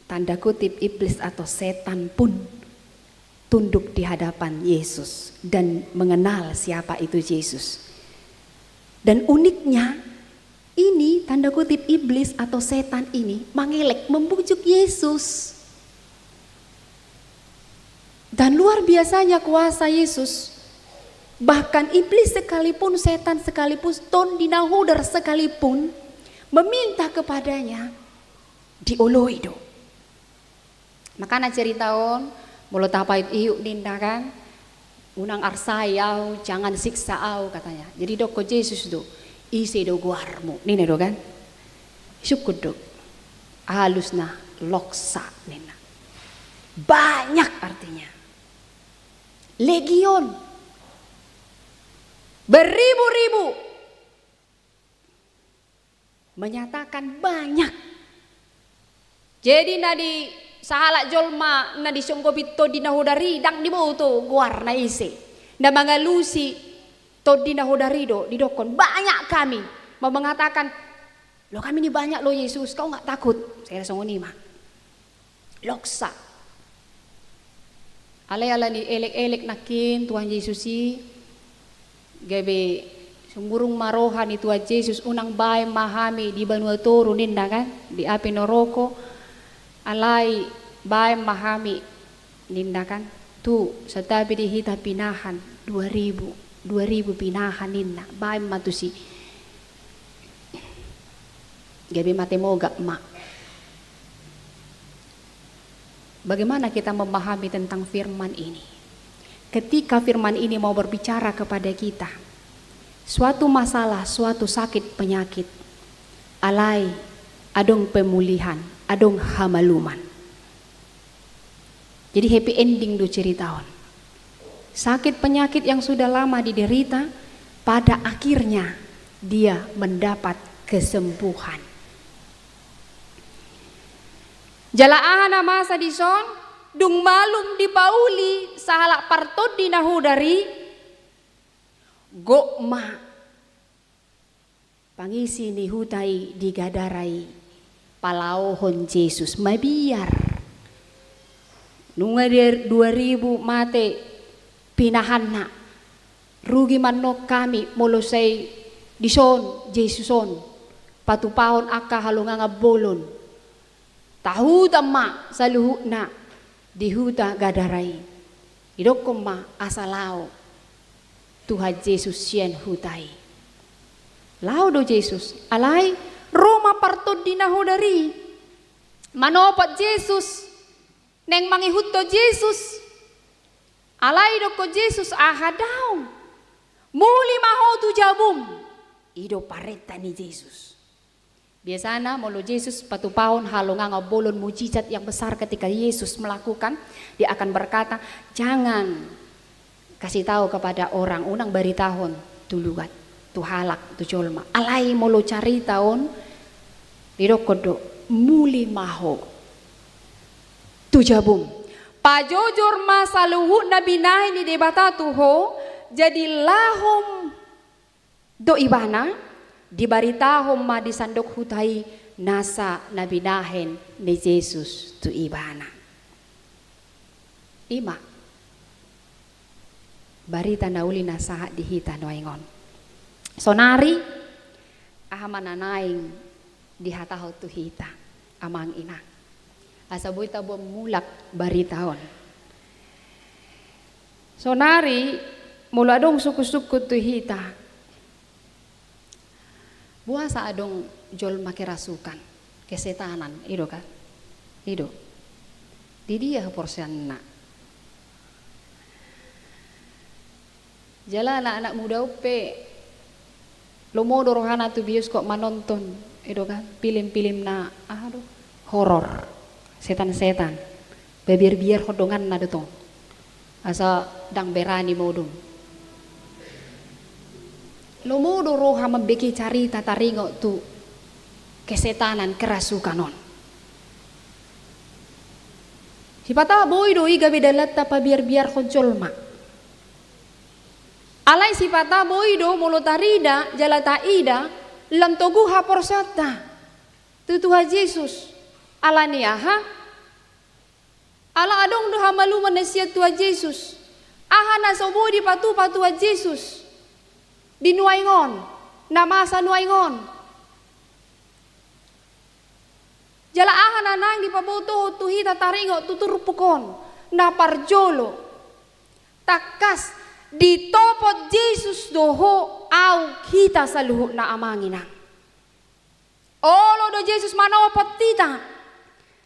tanda kutip iblis atau setan pun tunduk di hadapan Yesus dan mengenal siapa itu Yesus. Dan uniknya, ini tanda kutip iblis atau setan ini mengelek, membujuk Yesus. Dan luar biasanya kuasa Yesus, bahkan iblis sekalipun, setan sekalipun, tondi na hodar sekalipun, meminta kepadanya, dioloi do. Makana cerita on, molo tapaihut-ihut ninna kan, unang arsahi ahu, jangan siksa ahu, katanya. Jadi didok Jesus do, ise do goarmu, ninna do kan. Sungkun do. Alusna loksa, ninna. Banyak artinya. Legion. Beribu-ribu. Menyatakan banyak. Jadi na di sahalak jolma na disonggopi tondi na hodar i ndang diboto goarna ise. Na mangalusi tondi na hodar i do didokkon, banyak kami. Mau mengatakan, lo kami ni banyak lo Yesus, kau nggak takut? Saya songon i ma. Loksa. Alai ala ni elek-elek nangkin Tuhan Jesus i, gabe sumurung ma roha ni Tuhan Jesus, unang baen ma hami di banua toru ninna kan, di api noroko, alai baen ma hami ninna kan, tu santabi di hita pinahan dua ribu, dua ribu pinahan ninna, baen ma tusi. Gabe mate mogak ma. Bagaimana kita memahami tentang firman ini? Ketika firman ini mau berbicara kepada kita, suatu masalah, suatu sakit penyakit, alai adong pemulihan, adong hamaluman. Jadi happy ending do cerita on. Sakit penyakit yang sudah lama diderita, pada akhirnya dia mendapat kesembuhan. Jala aha na masa dison, dung malum dipauli sahalak partondi na hodar i, gok ma pangisi ni huta i di Gadara i palaohon Jesus mabiar. Nunga di dua ribu mate pinahanna. Rugi ma annon hami molo sai dison Jesus on patupahon angka halongangan bolon. Tahutan ma saluhutna di huta Gadara i. Didokkon ma asa laho Tuhan Jesus sian huta i. Laho do Jesus, alai ro ma partondi na hodar i manopot Jesus, naeng mangihuthon Jesus. Alai didokkon Jesus, aha daong? Muli ma ho tu jabum. I do parenta ni Jesus. Biasana molo Jesus patupahon halongangan bolon, mujizat yang besar, ketika Yesus melakukan, dia akan berkata, "Jangan kasih tahu kepada orang, unang baritahon tu luat, tu halak, tu jolma." Alai molo carita on, didokkon do, muli ma ho tu jabum. Pajojor ma saluhutna binahen ni Debata tu ho, jadi laho do ibana, dibaritahon ma di sandok huta i nasa na binahen ni Jesus tu ibana. I ma barita na uli na sahat di hita nuaeng on. Sonari, aha ma na naeng dihatahon tu hita, amang inang, asa boi taboan mulak barita on? Sonari, molo adong sungkun-sungkun tu hita, boasa adong jolma kerasukan, kesetanan, i do kan? I do. Di dia haporseaonna? Jala anak-anak muda on pe lomo do rohana tu bioskop manonton, i do kan, film-film na, aha do, horor, setan-setan, babiar-biarhon donganna do tong, asa ndang berani modom. Lomo do roha mambege carita taringot tu kesetanan, kerasukan on. Sipata boi do i gabe dalanta pabiar-biarhon jolma. Alai sipata boi do molo tarida jala taida lam togu haporseaonta tu Tuhan Jesus. Ala ni aha? Ala adong do hamaluman na sian Tuhan Jesus. Aha na so boi dipatupa Tuhan Jesus di nuaeng on, na masa nuaeng on? Jala aha na naeng dipabotohon tu hita taringot tu turpuk on? Na parjolo, tangkas ditopot Jesus do ho, ahu, hita saluhutna, amang inang. Olo do Jesus manopot hita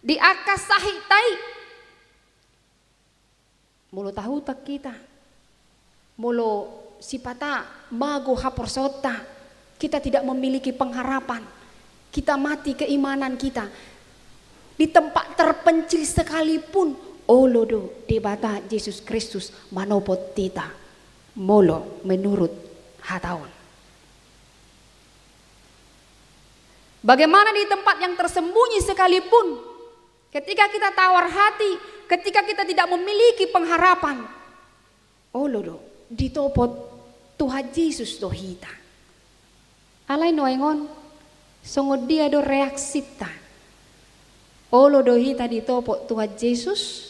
di angka sahit ta i. Molo tahutan hita, molo sipata mago haporseaonta, kita tidak memiliki pengharapan, kita mati keimanan kita, di tempat terpencil sekalipun, olo do Debata Jesus Kristus manopot hita, molo menurut hata on. Bagaimana di tempat yang tersembunyi sekalipun, ketika kita tawar hati, ketika kita tidak memiliki pengharapan, olo do ditopot Tuhan Jesus do hita. Alai nuaeng on, songon dia do reaksinta? Olo do hita ditopot Tuhan Jesus?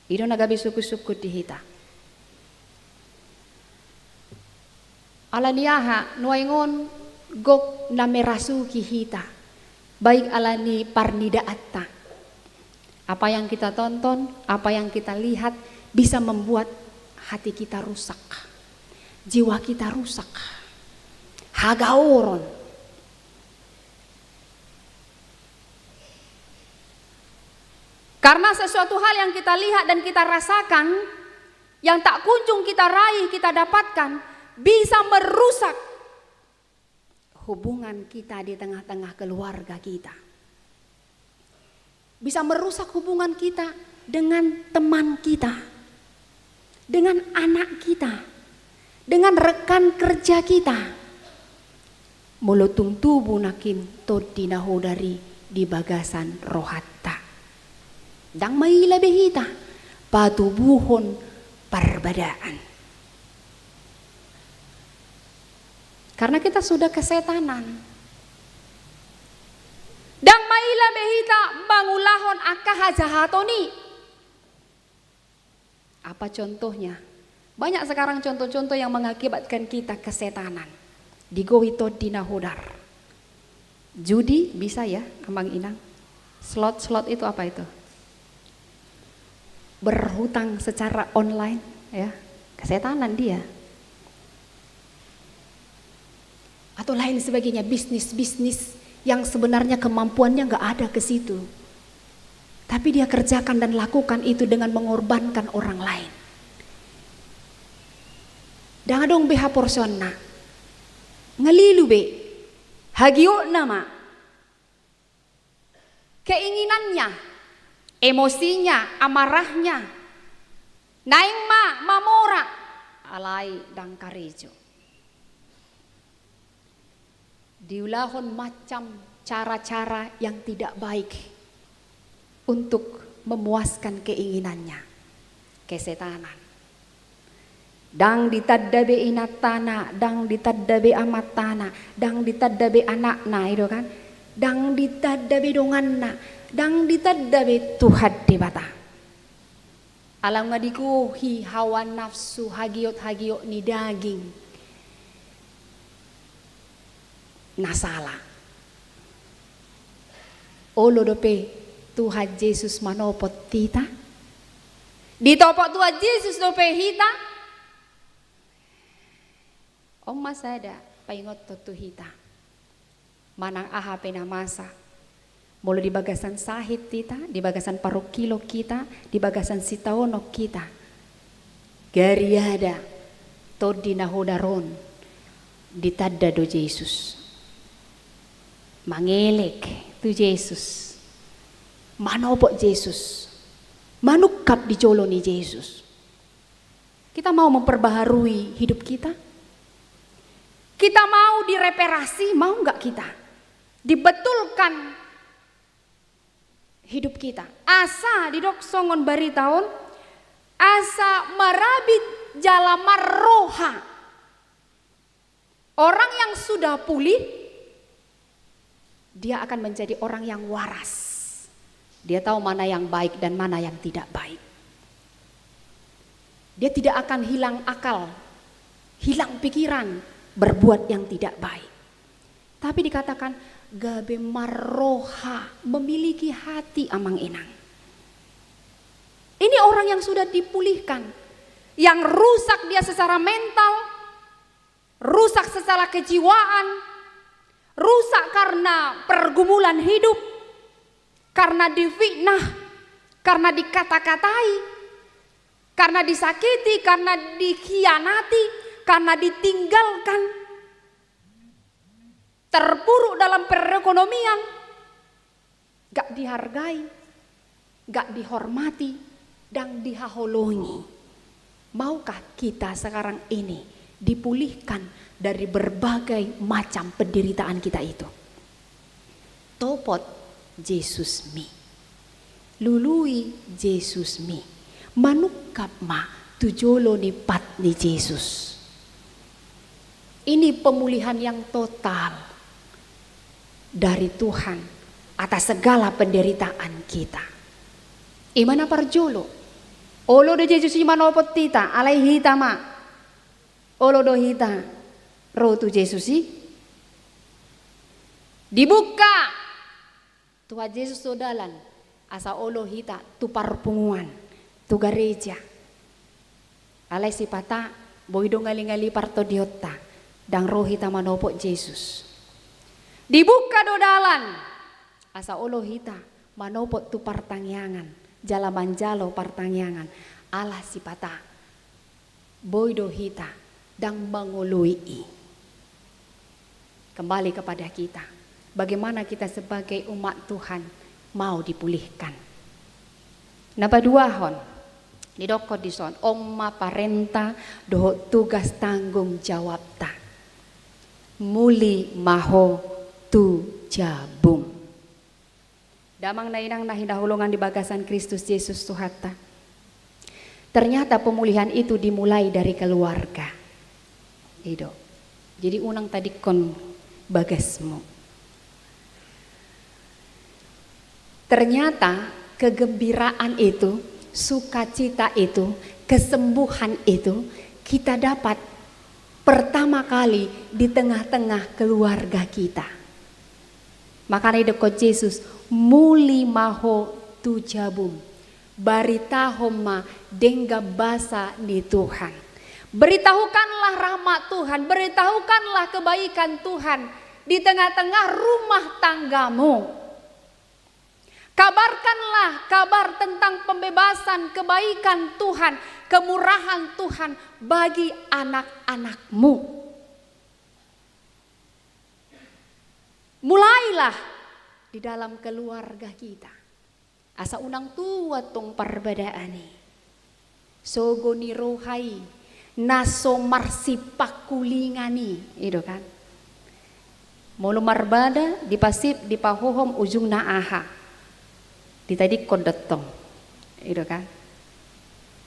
I do na gabe sungkun-sungkun di hita. Ala ni aha nuaeng on gok na merasuki hita, baik ala ni parnidaanta. Apa yang kita tonton, apa yang kita lihat bisa membuat hati kita rusak, jiwa kita rusak, hagaoron. Karena sesuatu hal yang kita lihat dan kita rasakan, yang tak kunjung kita raih, kita dapatkan, bisa merusak hubungan kita di tengah-tengah keluarga kita. Bisa merusak hubungan kita dengan teman kita, dengan anak kita, dengan rekan kerja kita. Molo tung tubu nangkin tondi na hodar i di bagasan rohanta. Ndang maila be hita patubuhon parbadaan. Karena kita sudah kesetanan. Ndang maila be hita mangulahon angka hajahaton i. Apa contohnya? Banyak sekarang contoh-contoh yang mengakibatkan kita kesetanan. Digohi tondi na hodar. Judi bisa ya, Amang Inang? Slot-slot itu apa itu? Berhutang secara online, ya. Kesetanan dia. Atau lain sebagainya, bisnis-bisnis yang sebenarnya kemampuannya nggak ada ke situ. Tapi dia kerjakan dan lakukan itu dengan mengorbankan orang lain. Ndang adong be haporseonna. Ngalilu be. Hagiotna ma. Keinginannya, emosinya, amarahnya. Naeng ma mamora. Alai ndang karejo. Diulahon macam cara-cara yang tidak baik untuk memuaskan keinginannya. Kesetanan. Ndang ditanda be inantana, ndang ditanda be amantana, ndang ditanda be anakna, i do kan? Ndang ditanda be donganna, ndang ditanda be Tuhan Debata. Ala nunga digohi hawa nafsu, hagiot-hagiot ni daging na sala. Olo dope Tuhan Jesus manopot hita? Ditopot Tuhan Jesus dope hita? On ma sada paingothon tu hita. Manang aha pe na masa. Molo di bagasan sahit hita, di bagasan parungkilon hita, di bagasan sitaonon hita. Gariada tondi na hodar on ditanda do Jesus. Mangelek tu Jesus. Manopot Jesus. Manungkap di jolo ni Jesus. Kita mau memperbaharui hidup kita? Kita mau direparasi, mau nggak kita? Dibetulkan hidup kita. Asa didok songon barita on, asa marabit jala marroha. Orang yang sudah pulih, dia akan menjadi orang yang waras. Dia tahu mana yang baik dan mana yang tidak baik. Dia tidak akan hilang akal, hilang pikiran, berbuat yang tidak baik. Tapi dikatakan, gabe marroha, memiliki hati, Amang Inang. Ini orang yang sudah dipulihkan, yang rusak dia secara mental, rusak secara kejiwaan, rusak karena pergumulan hidup, karena difitnah, karena dikata-katai, karena disakiti, karena dikhianati, karena ditinggalkan, terpuruk dalam perekonomian, gak dihargai, gak dihormati, dan dihaholongi. Maukah kita sekarang ini dipulihkan dari berbagai macam penderitaan kita itu? Topot Jesusmi. Lului Jesusmi. Manungkap ma tu jolo ni pat ni Jesus. Ini pemulihan yang total dari Tuhan atas segala penderitaan kita. Ima na parjolo. Olo do Jesus i manopot hita, alai hita ma. Olo do hita ro tu Jesus i. Dibuka Tuhan Jesus do dalan, asa olo hita tu parpunguan, tu gareja. Alai sipata, boi do ngali-ngali partondionta, ndang ro hita manopot Jesus. Dibuka do dalan, asa olo hita manopot tu partangiangan, jala manjalo partangiangan, ala sipata. Boi do hita ndang mangoloi i. Kembali kepada kita. Bagaimana kita sebagai umat Tuhan mau dipulihkan? Na paduahon, didokkon dison, on ma parenta dohot tugas tanggung jawabta. Muli ma ho tu jabum. Damang na inang na hinaholongan di bagasan Kristus Jesus Tuhanta. Ternyata pemulihan itu dimulai dari keluarga. I do. Jadi unang tadingkon bagasmu. Ternyata kegembiraan itu, sukacita itu, kesembuhan itu kita dapat pertama kali di tengah-tengah keluarga kita. Makana didok Jesus, muli ma ho tu jabum. Baritahon ma denggan basa ni Tuhan. Beritahukanlah rahmat Tuhan, beritahukanlah kebaikan Tuhan di tengah-tengah rumah tanggamu. Kabarkanlah kabar tentang pembebasan, kebaikan Tuhan, kemurahan Tuhan bagi anak-anakmu. Mulailah di dalam keluarga kita. Asa unang tuat tong parbadaan i. Sogo ni roha i, na so marsipangkulingan i, i do kan. Molo marbada, dipasip, dipahohom, ujungna aha? Ditadingkon do tong. I do kan.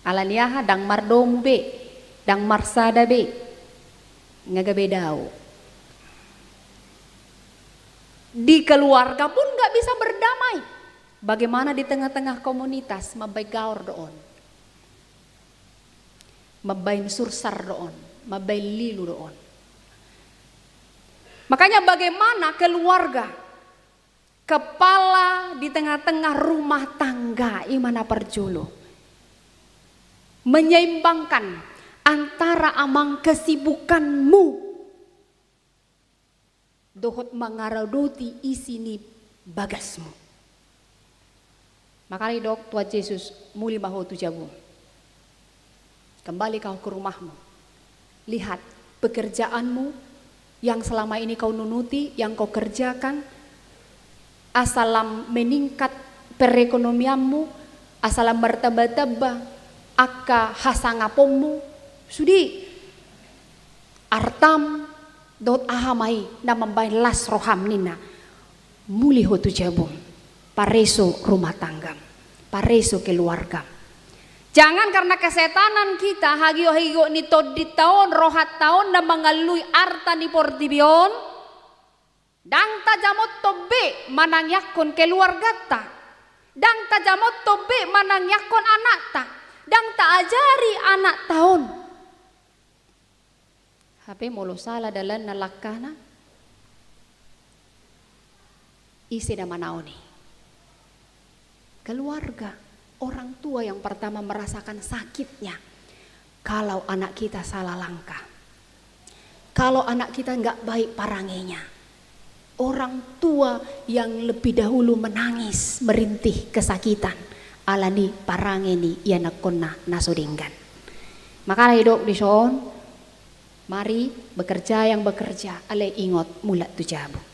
Alani aha, ndang mardomu be, ndang marsada be. Nga gabe dao. Di keluarga pun nggak bisa berdamai. Bagaimana di tengah-tengah komunitas, mambaen gaor do on. Mambaen sursar do on, mambaen lilu do on. Makanya bagaimana keluarga, kepala di tengah-tengah rumah tangga, i ma na parjolo. Menyeimbangkan antara amang kesibukanmu dohot mangaradoti isi ni bagasmu. Makana didok Tuhan Jesus, muli ma ho tu jabum. Kembali kau ke rumahmu. Lihat pekerjaanmu yang selama ini kau nunuti, yang kau kerjakan, asa lam meningkat perekonomianmu, asa lam martamba-tamba angka hasangaponmu, sude artam, dohot aha ma i na mambaen las roham ninna. Muli ho tu jabum, pareso rumah tanggam, pareso keluargam. Jangan karena kesetanan kita, hagiot-hagiot ni tondinta on, rohanta on na mangalului arta ni portibi on, ndang tajamothon be manangiangkon keluarganta, ndang tajamothon be manangiangkon anakta, ndang taajari anakta on. Hape molo sala dalanna langkahna, ise na manaon i? Keluarga, orang tua yang pertama merasakan sakitnya kalau anak kita salah langkah. Kalau anak kita nggak baik parangenya, orang tua yang lebih dahulu menangis, merintih kesakitan, alani parange ni ianakkonna na so denggan. Makana didok dison, mari bekerja yang bekerja, alai ingot mulak tu jabum.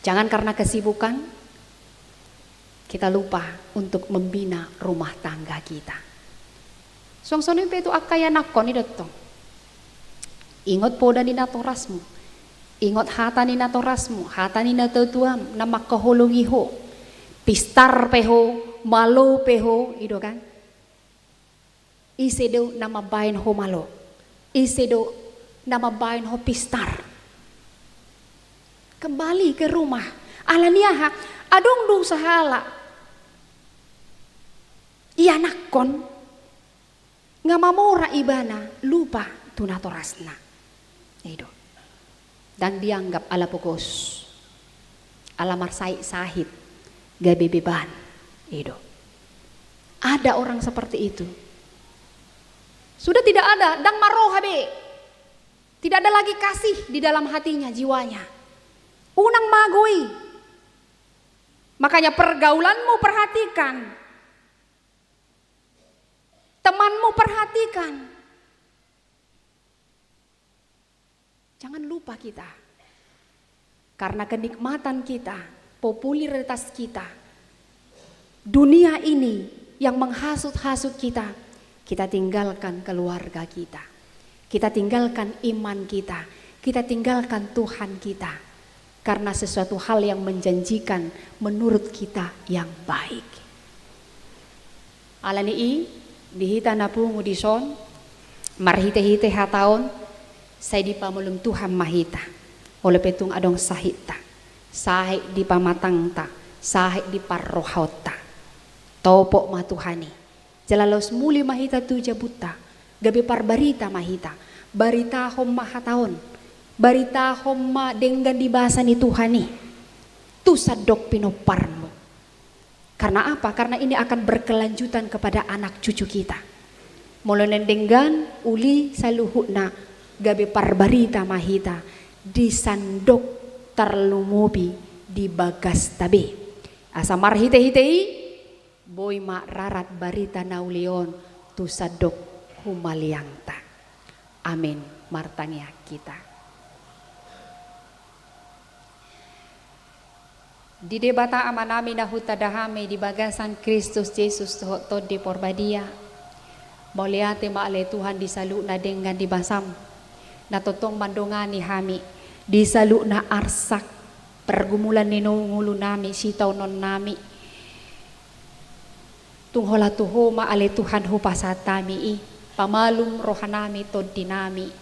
Jangan karena kesibukan, kita lupa untuk membina rumah tangga kita. Songon i pe tu angka ianakkon i do tong. Ingot poda ni natorasmu. Ingot hata ni natorasmu, hata ni natuatuam, na mangkaholongi ho. Pistar pe ho, malo pe ho, i do kan. Ise do na mambaen ho malo? Ise do na mambaen ho pistar? Kembali ke rumah. Alani aha? Adong do sahalak ianakkon, nga mamora ibana, lupa tu natorasna. I do. Ndang dianggap ala pogos, ala marsahit-sahit, gabe beban. I do. Ada orang seperti itu. Sudah tidak ada, ndang marroha be. Tidak ada lagi kasih di dalam hatinya, jiwanya. Unang mago i. Makanya pergaulanmu perhatikan. Temanmu perhatikan. Jangan lupa kita. Karena kenikmatan kita, popularitas kita, dunia ini yang menghasut-hasut kita, kita tinggalkan keluarga kita. Kita tinggalkan iman kita. Kita tinggalkan Tuhan kita. Karena sesuatu hal yang menjanjikan menurut kita yang baik. Alani i, di hita na pungu dison, marhitehite hata on, sai dipamalum Tuhan ma hita. Molo pe tung adong sahitta, sahit di pamatangta, sahit di parrohaonta. Topot ma Tuhan i. Jala laos muli ma hita tu jabunta, gabe parbarita ma hita. Baritahon ma hata on. Baritahon ma denggan di basa ni Tuhan i tu sandok pinomparmu. Karena apa? Karena ini akan berkelanjutan kepada anak cucu kita. Molo naeng denggan, uli, saluhutna, gabe parbarita ma hita di sandok, tarlumobi di bagasta be. Asa marhitehite i, boi ma rarat barita na uli on tu sandok humaliangta. Amin. Martangiang hita. Di Debata Amanami na hutanda hami di bagasan Kristus Jesus dohot Tondi Porbadia, mauliate ma ale Tuhan di saluhutna denggan di basam, na tongtong mandongani hami di saluhutna arsak, pergumulan ni ngolunami, sitaononnami. Tung holan tu Ho ma ale Tuhan hupasahat hami i, pamalum rohanami, tondinami.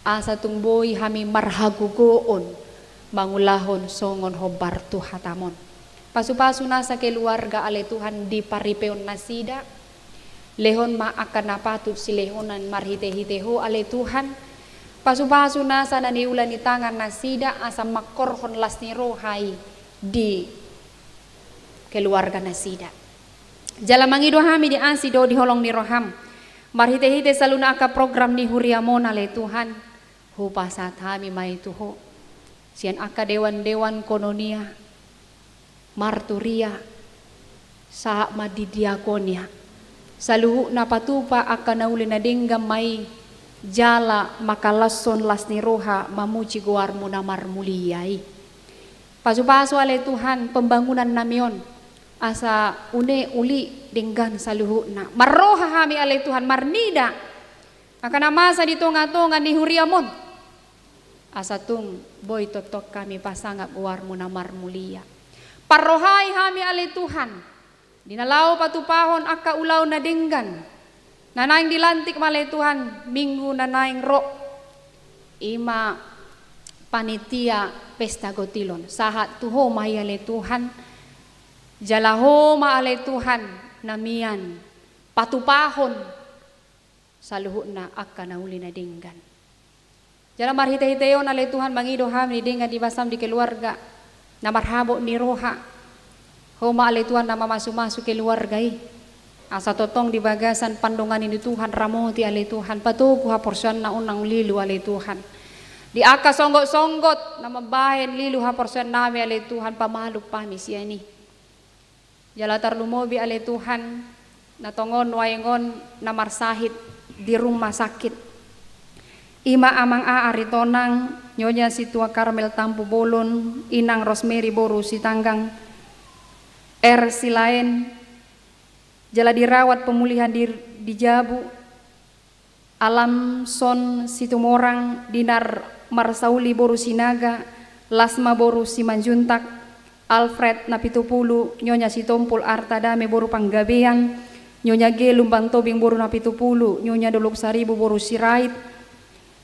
Asa tung boi hami marhagogoon mangulahon songon hombar tu hataMon. Pasupasu nasa keluarga ale Tuhan di paripeon nasida. Lehon ma angka na patut silehonan marhitehite Ho ale Tuhan. Pasupasu nasa na niula ni tangan nasida asa mangkorhon las ni roha i di keluarga nasida. Jala mangido hami di asi dohot di holong ni rohaM, marhitehite saluhutna angka program ni huriaMon ale Tuhan, hupasahat hami ma i tu Ho. Sian angka dewan-dewan koinonia, marturia, sahat ma di diakonia. Saluhutna patupa angka na uli na denggan ma i, jala mangkalashon las ni roha mamuji goarMu na marmulia i. Pasupasu ale Tuhan pembangunannami on, asa une, uli, denggan saluhutna. Marroha hami ale Tuhan marnida angka na masa di tonga-tonga ni huriaMon, asa tung boi tongtong hami pasangap goarMu na marmulia. Parrohai hami ale Tuhan di na laho patupahon angka ulaon na denggan na naeng dilantik ma ale Tuhan minggu na naeng ro, i ma panitia pesta gotilon. Sahat tu Ho ma i ale Tuhan, jala Ho ma ale Tuhan na mian patupahon saluhutna angka na uli na denggan. Jala marhitehite on ale Tuhan mangido hami di denggan di basaM di keluarga na marhabot ni roha. Ho ma ale Tuhan na mamasumasu keluarga i, asa tongtong di bagasan pandongani ni Tuhan, ramoti ale Tuhan, patogu haporseaonna, unang lilu ale Tuhan. Di angka songgot-songgot na mambahen lilu haporseaonnami ale Tuhan, pamalum hami sian i. Jala tarlumobi ale Tuhan, na tongon nuaeng on na marsahit di rumah sakit, i ma Amang A. Aritonang, Nyonya Sintua Karmel Tampubolon, Inang Rosemary boru Sitanggang, R. Silaen, jala dirawat pemulihan di, di jabu, Alamson Situmorang, Dinar Marsauli boru Sinaga, Lasma boru Simanjuntak, Alfred Napitupulu, Nyonya Sitompul Artadame boru Panggabean, Nyonya G. Lumbantobing boru Napitupulu, Nyonya Dolok Saribu boru Sirait,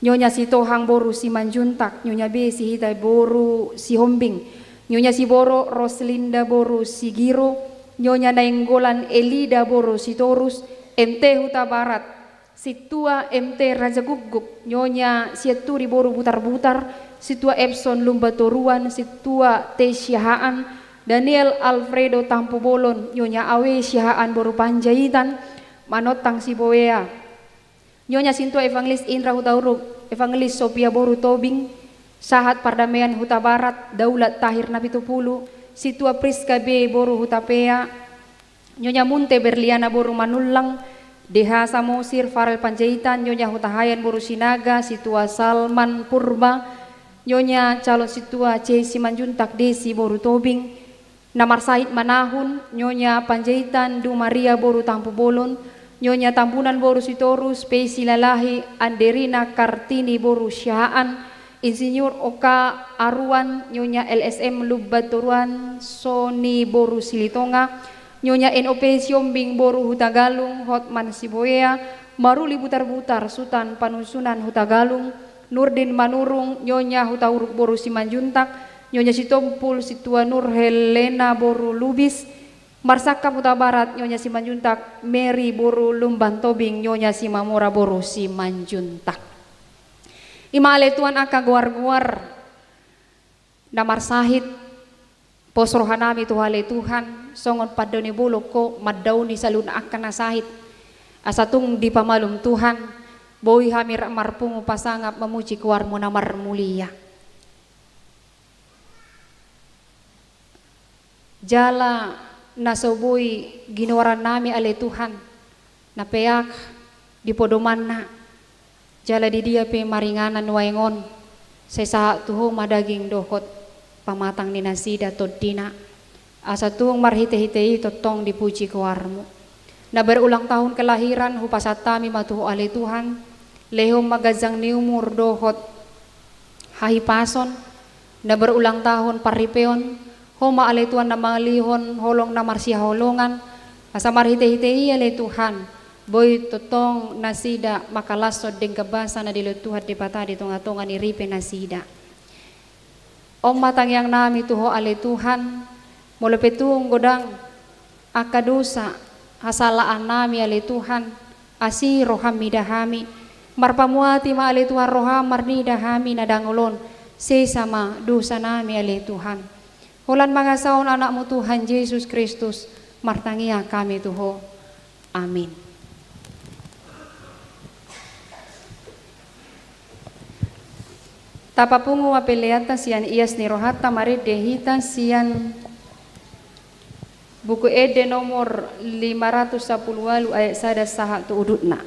Nyonya Sitohang boru Simanjuntak, Nyonya B. Sihita boru Sihombing, Nyonya Siboro Roslinda boru Sigiro, Nyonya Nainggolan Elida boru Sitorus, M T Hutabarat, Sintua M T Rajagugguk, Nyonya Sianturi boru Butarbutar, Sintua Epson Lumbatoruan, Sintua T. Siahaan, Daniel Alfredo Tampubolon, Nyonya Awe Siahaan boru Panjaitan, Manontang Sibowea, Nyonya Sintua Evangelis Indra Hutauruk, Evangelis Sopia boru Tobing, sahat pardamean Hutabarat, Daulat Tahir Napitupulu, Sintua Priska B boru Hutapea, Nyonya Munte Berliana boru Manullang, D H Samosir, Farel Panjaitan, Nyonya Hutahayan boru Sinaga, Sintua Salman Purba, Nyonya calon Sintua C. Simanjuntak Desi boru Tobing, na marsahit manahun, Nyonya Panjaitan Du Maria boru Tampubolon, Nyonya Tambunan boru Sitorus, P. Silalahi, Anderina Kartini boru Siahaan, Insinyur Oka Aruan, Nyonya L S M Lumban Toruan, Sony boru Silitonga, Nyonya N O P Siombing boru Hutagalung, Hotman Siboea, Maruli Butarbutar, Sutan Panusunan Hutagalung, Nurdin Manurung, Nyonya Hutauruk boru Simanjuntak, Nyonya Sitompul Situa Nur Helena boru Lubis, Marsangkap Hutabarat, Nyonya Simanjuntak Mary boru Lumban Tobing, Nyonya Simamora boru Simanjuntak. I ma ale Tuhan angka goar-goar na marsahit, pos rohanami tu Ho ale Tuhan, songon pandao ni bolon Ho mandaoni saluhutna angka na sahit. Asa tung dipamalum Tuhan, boi hami rap marpungu pasangap mamuji goarMu na marmulia. Jala na so boi ginoarannami ale Tuhan, na peak di podomanna, jala di dia pe maringanan nuaeng on, sai sahat tu Ho ma daging dohot pamatang ni nasida tondina, asa tung marhite-hite i tongtong dipuji goarMu. Na berulang tahun kelahiran hupasahat hami ma tu Ho ale Tuhan, lehon ma ganjang ni umur dohot hahipason, na berulang tahun parripeon, Ho ma ale Tuhan na mangalehon holong na marsihaholongan, asa marhite-hite i ale Tuhan, boi tongtong nasida mangkalashon denggan basa na nilehon Tuhan Debata di tonga-tonga ni ripe nasida. On ma tangiangnami tu Ho ale Tuhan, molo pe tung godang angka dosa, hasalaannami ale Tuhan, asi rohaM mida hami, marpamuati ma ale Tuhan rohaM marnida hami na dangol on, sesa ma dosanami ale Tuhan. Holan mangasahon AnakMu Tuhan Jesus Kristus, martangiang hami tu Ho. Amin. Tapapungu ma peleanta sian ias ni rohanta, marende hita sian Buku Ende nomor lima ratus sapuluh ualu ayat sada sahat tu udutna.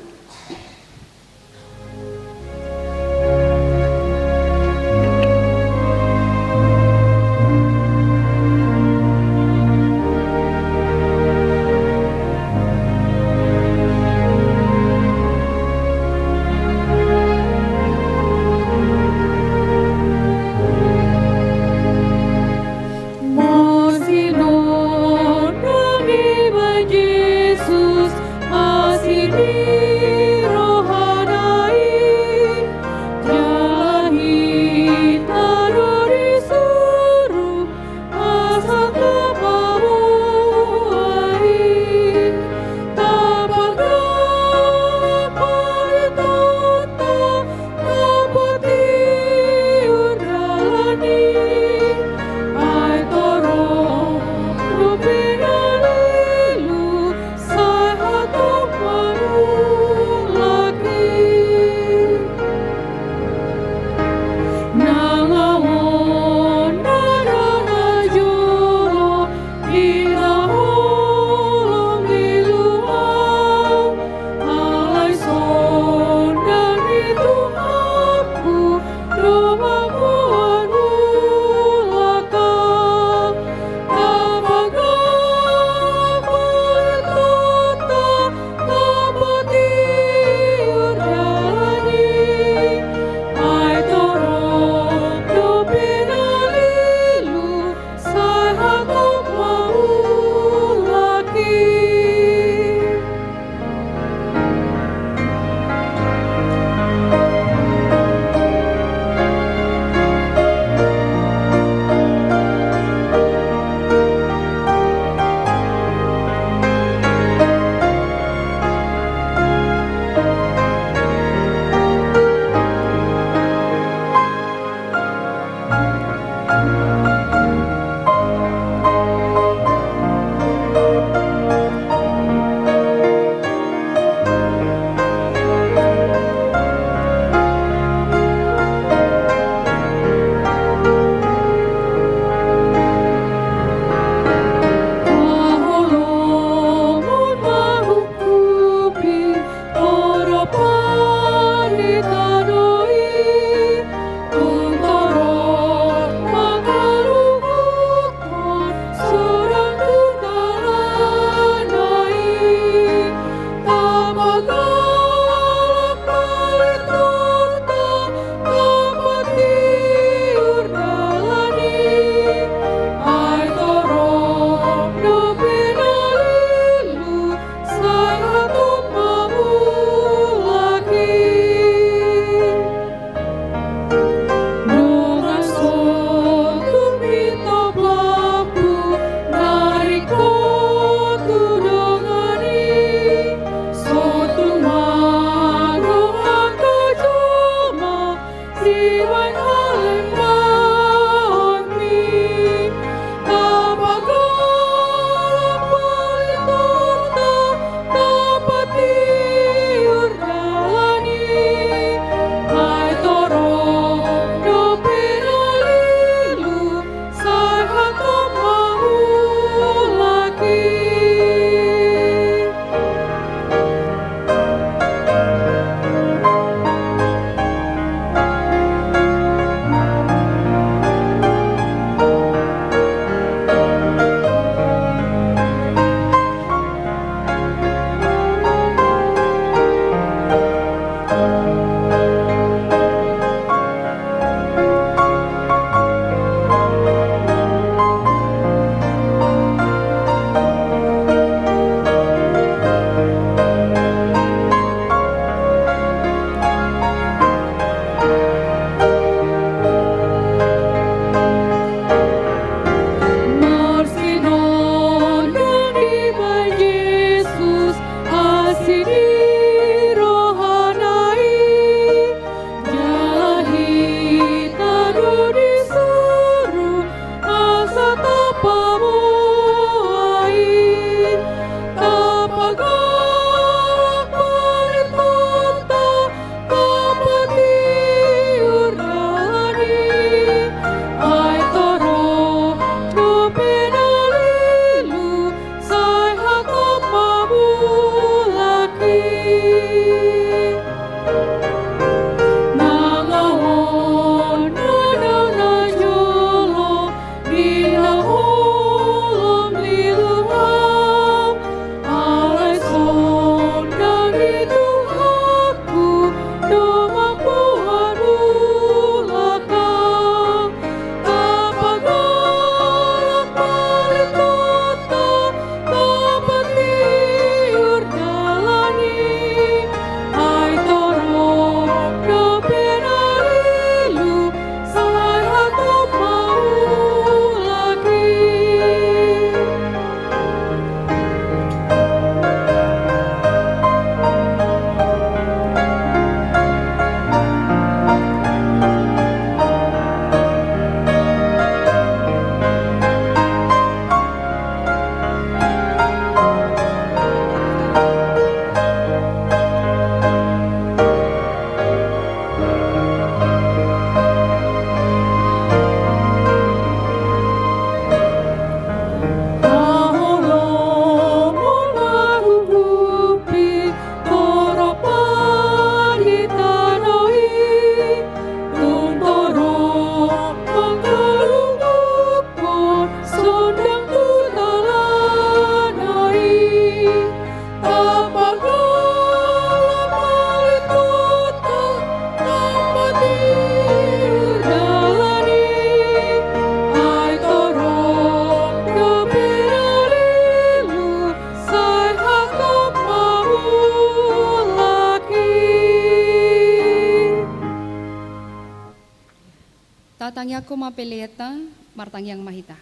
Tangiangkon ma peleanta, martangiang ma hita.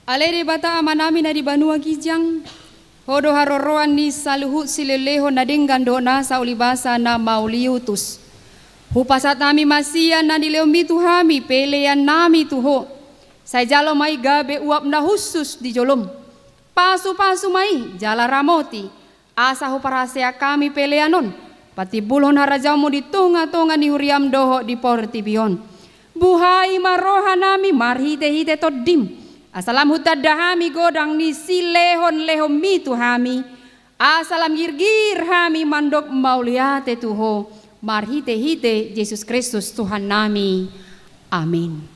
Ale Debata Amanami na di banua ginjang, Ho do haroroan ni saluhut silehonlehon na denggan dohot nasa ulibasa na mauliutus. Hupasahat hami ma sian na nilehonMi tu hami peleannami tu Ho. Sai jalo ma i gabe uap na hushus di joloM. Pasupasu ma i jala ramoti, asa huparhaseang hami pelean on patimbulhon harajaonMu di tongatonga ni huriaM dohot di portibi on. Buhai ma rohanami marhitehite TondiM, asa lam hutanda hami godang ni silehonlehonMi tu hami, asa lam girgir hami mandok mauliate tu Ho, marhitehite Jesus Kristus Tuhannami. Amin.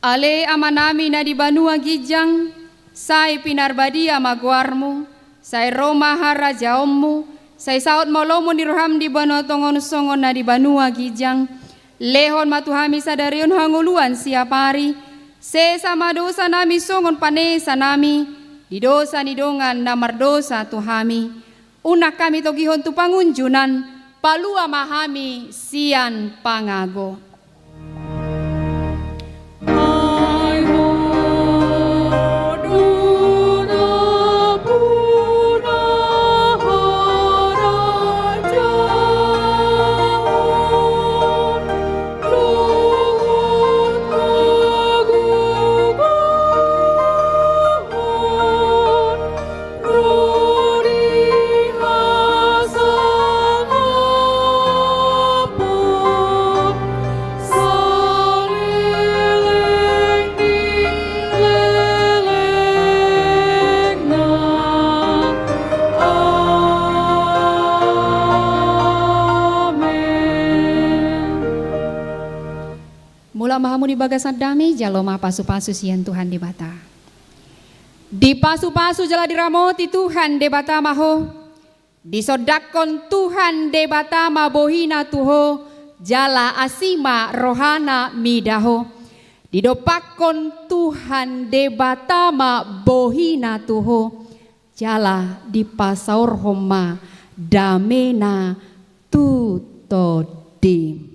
Ale Amanami na di banua ginjang, sai pinarbadia ma goarMu, sai ro ma harajaonMu, sai saut ma lomo ni rohaM di banua tonga on songon na di banua ginjang. Lehon ma tu hami sadari on hangoluan siapari, sesa ma dosanami songon panesanami di dosa ni dongan na mardosa tu hami. Unang hami togihon tu pangunjunan, palua ma hami sian pangago. Mulak ma hamu di bagasan dame, jalo ma pasupasu sian Tuhan Debata. Dipasupasu jala diramoti Tuhan Debata ma ho. Disondangkon Tuhan Debata ma bohiNa tu ho, jala asi ma rohaNa mida ho. Didompakkon Tuhan Debata ma bohiNa tu ho, jala dipasaorhon ma dameNa tu tondim.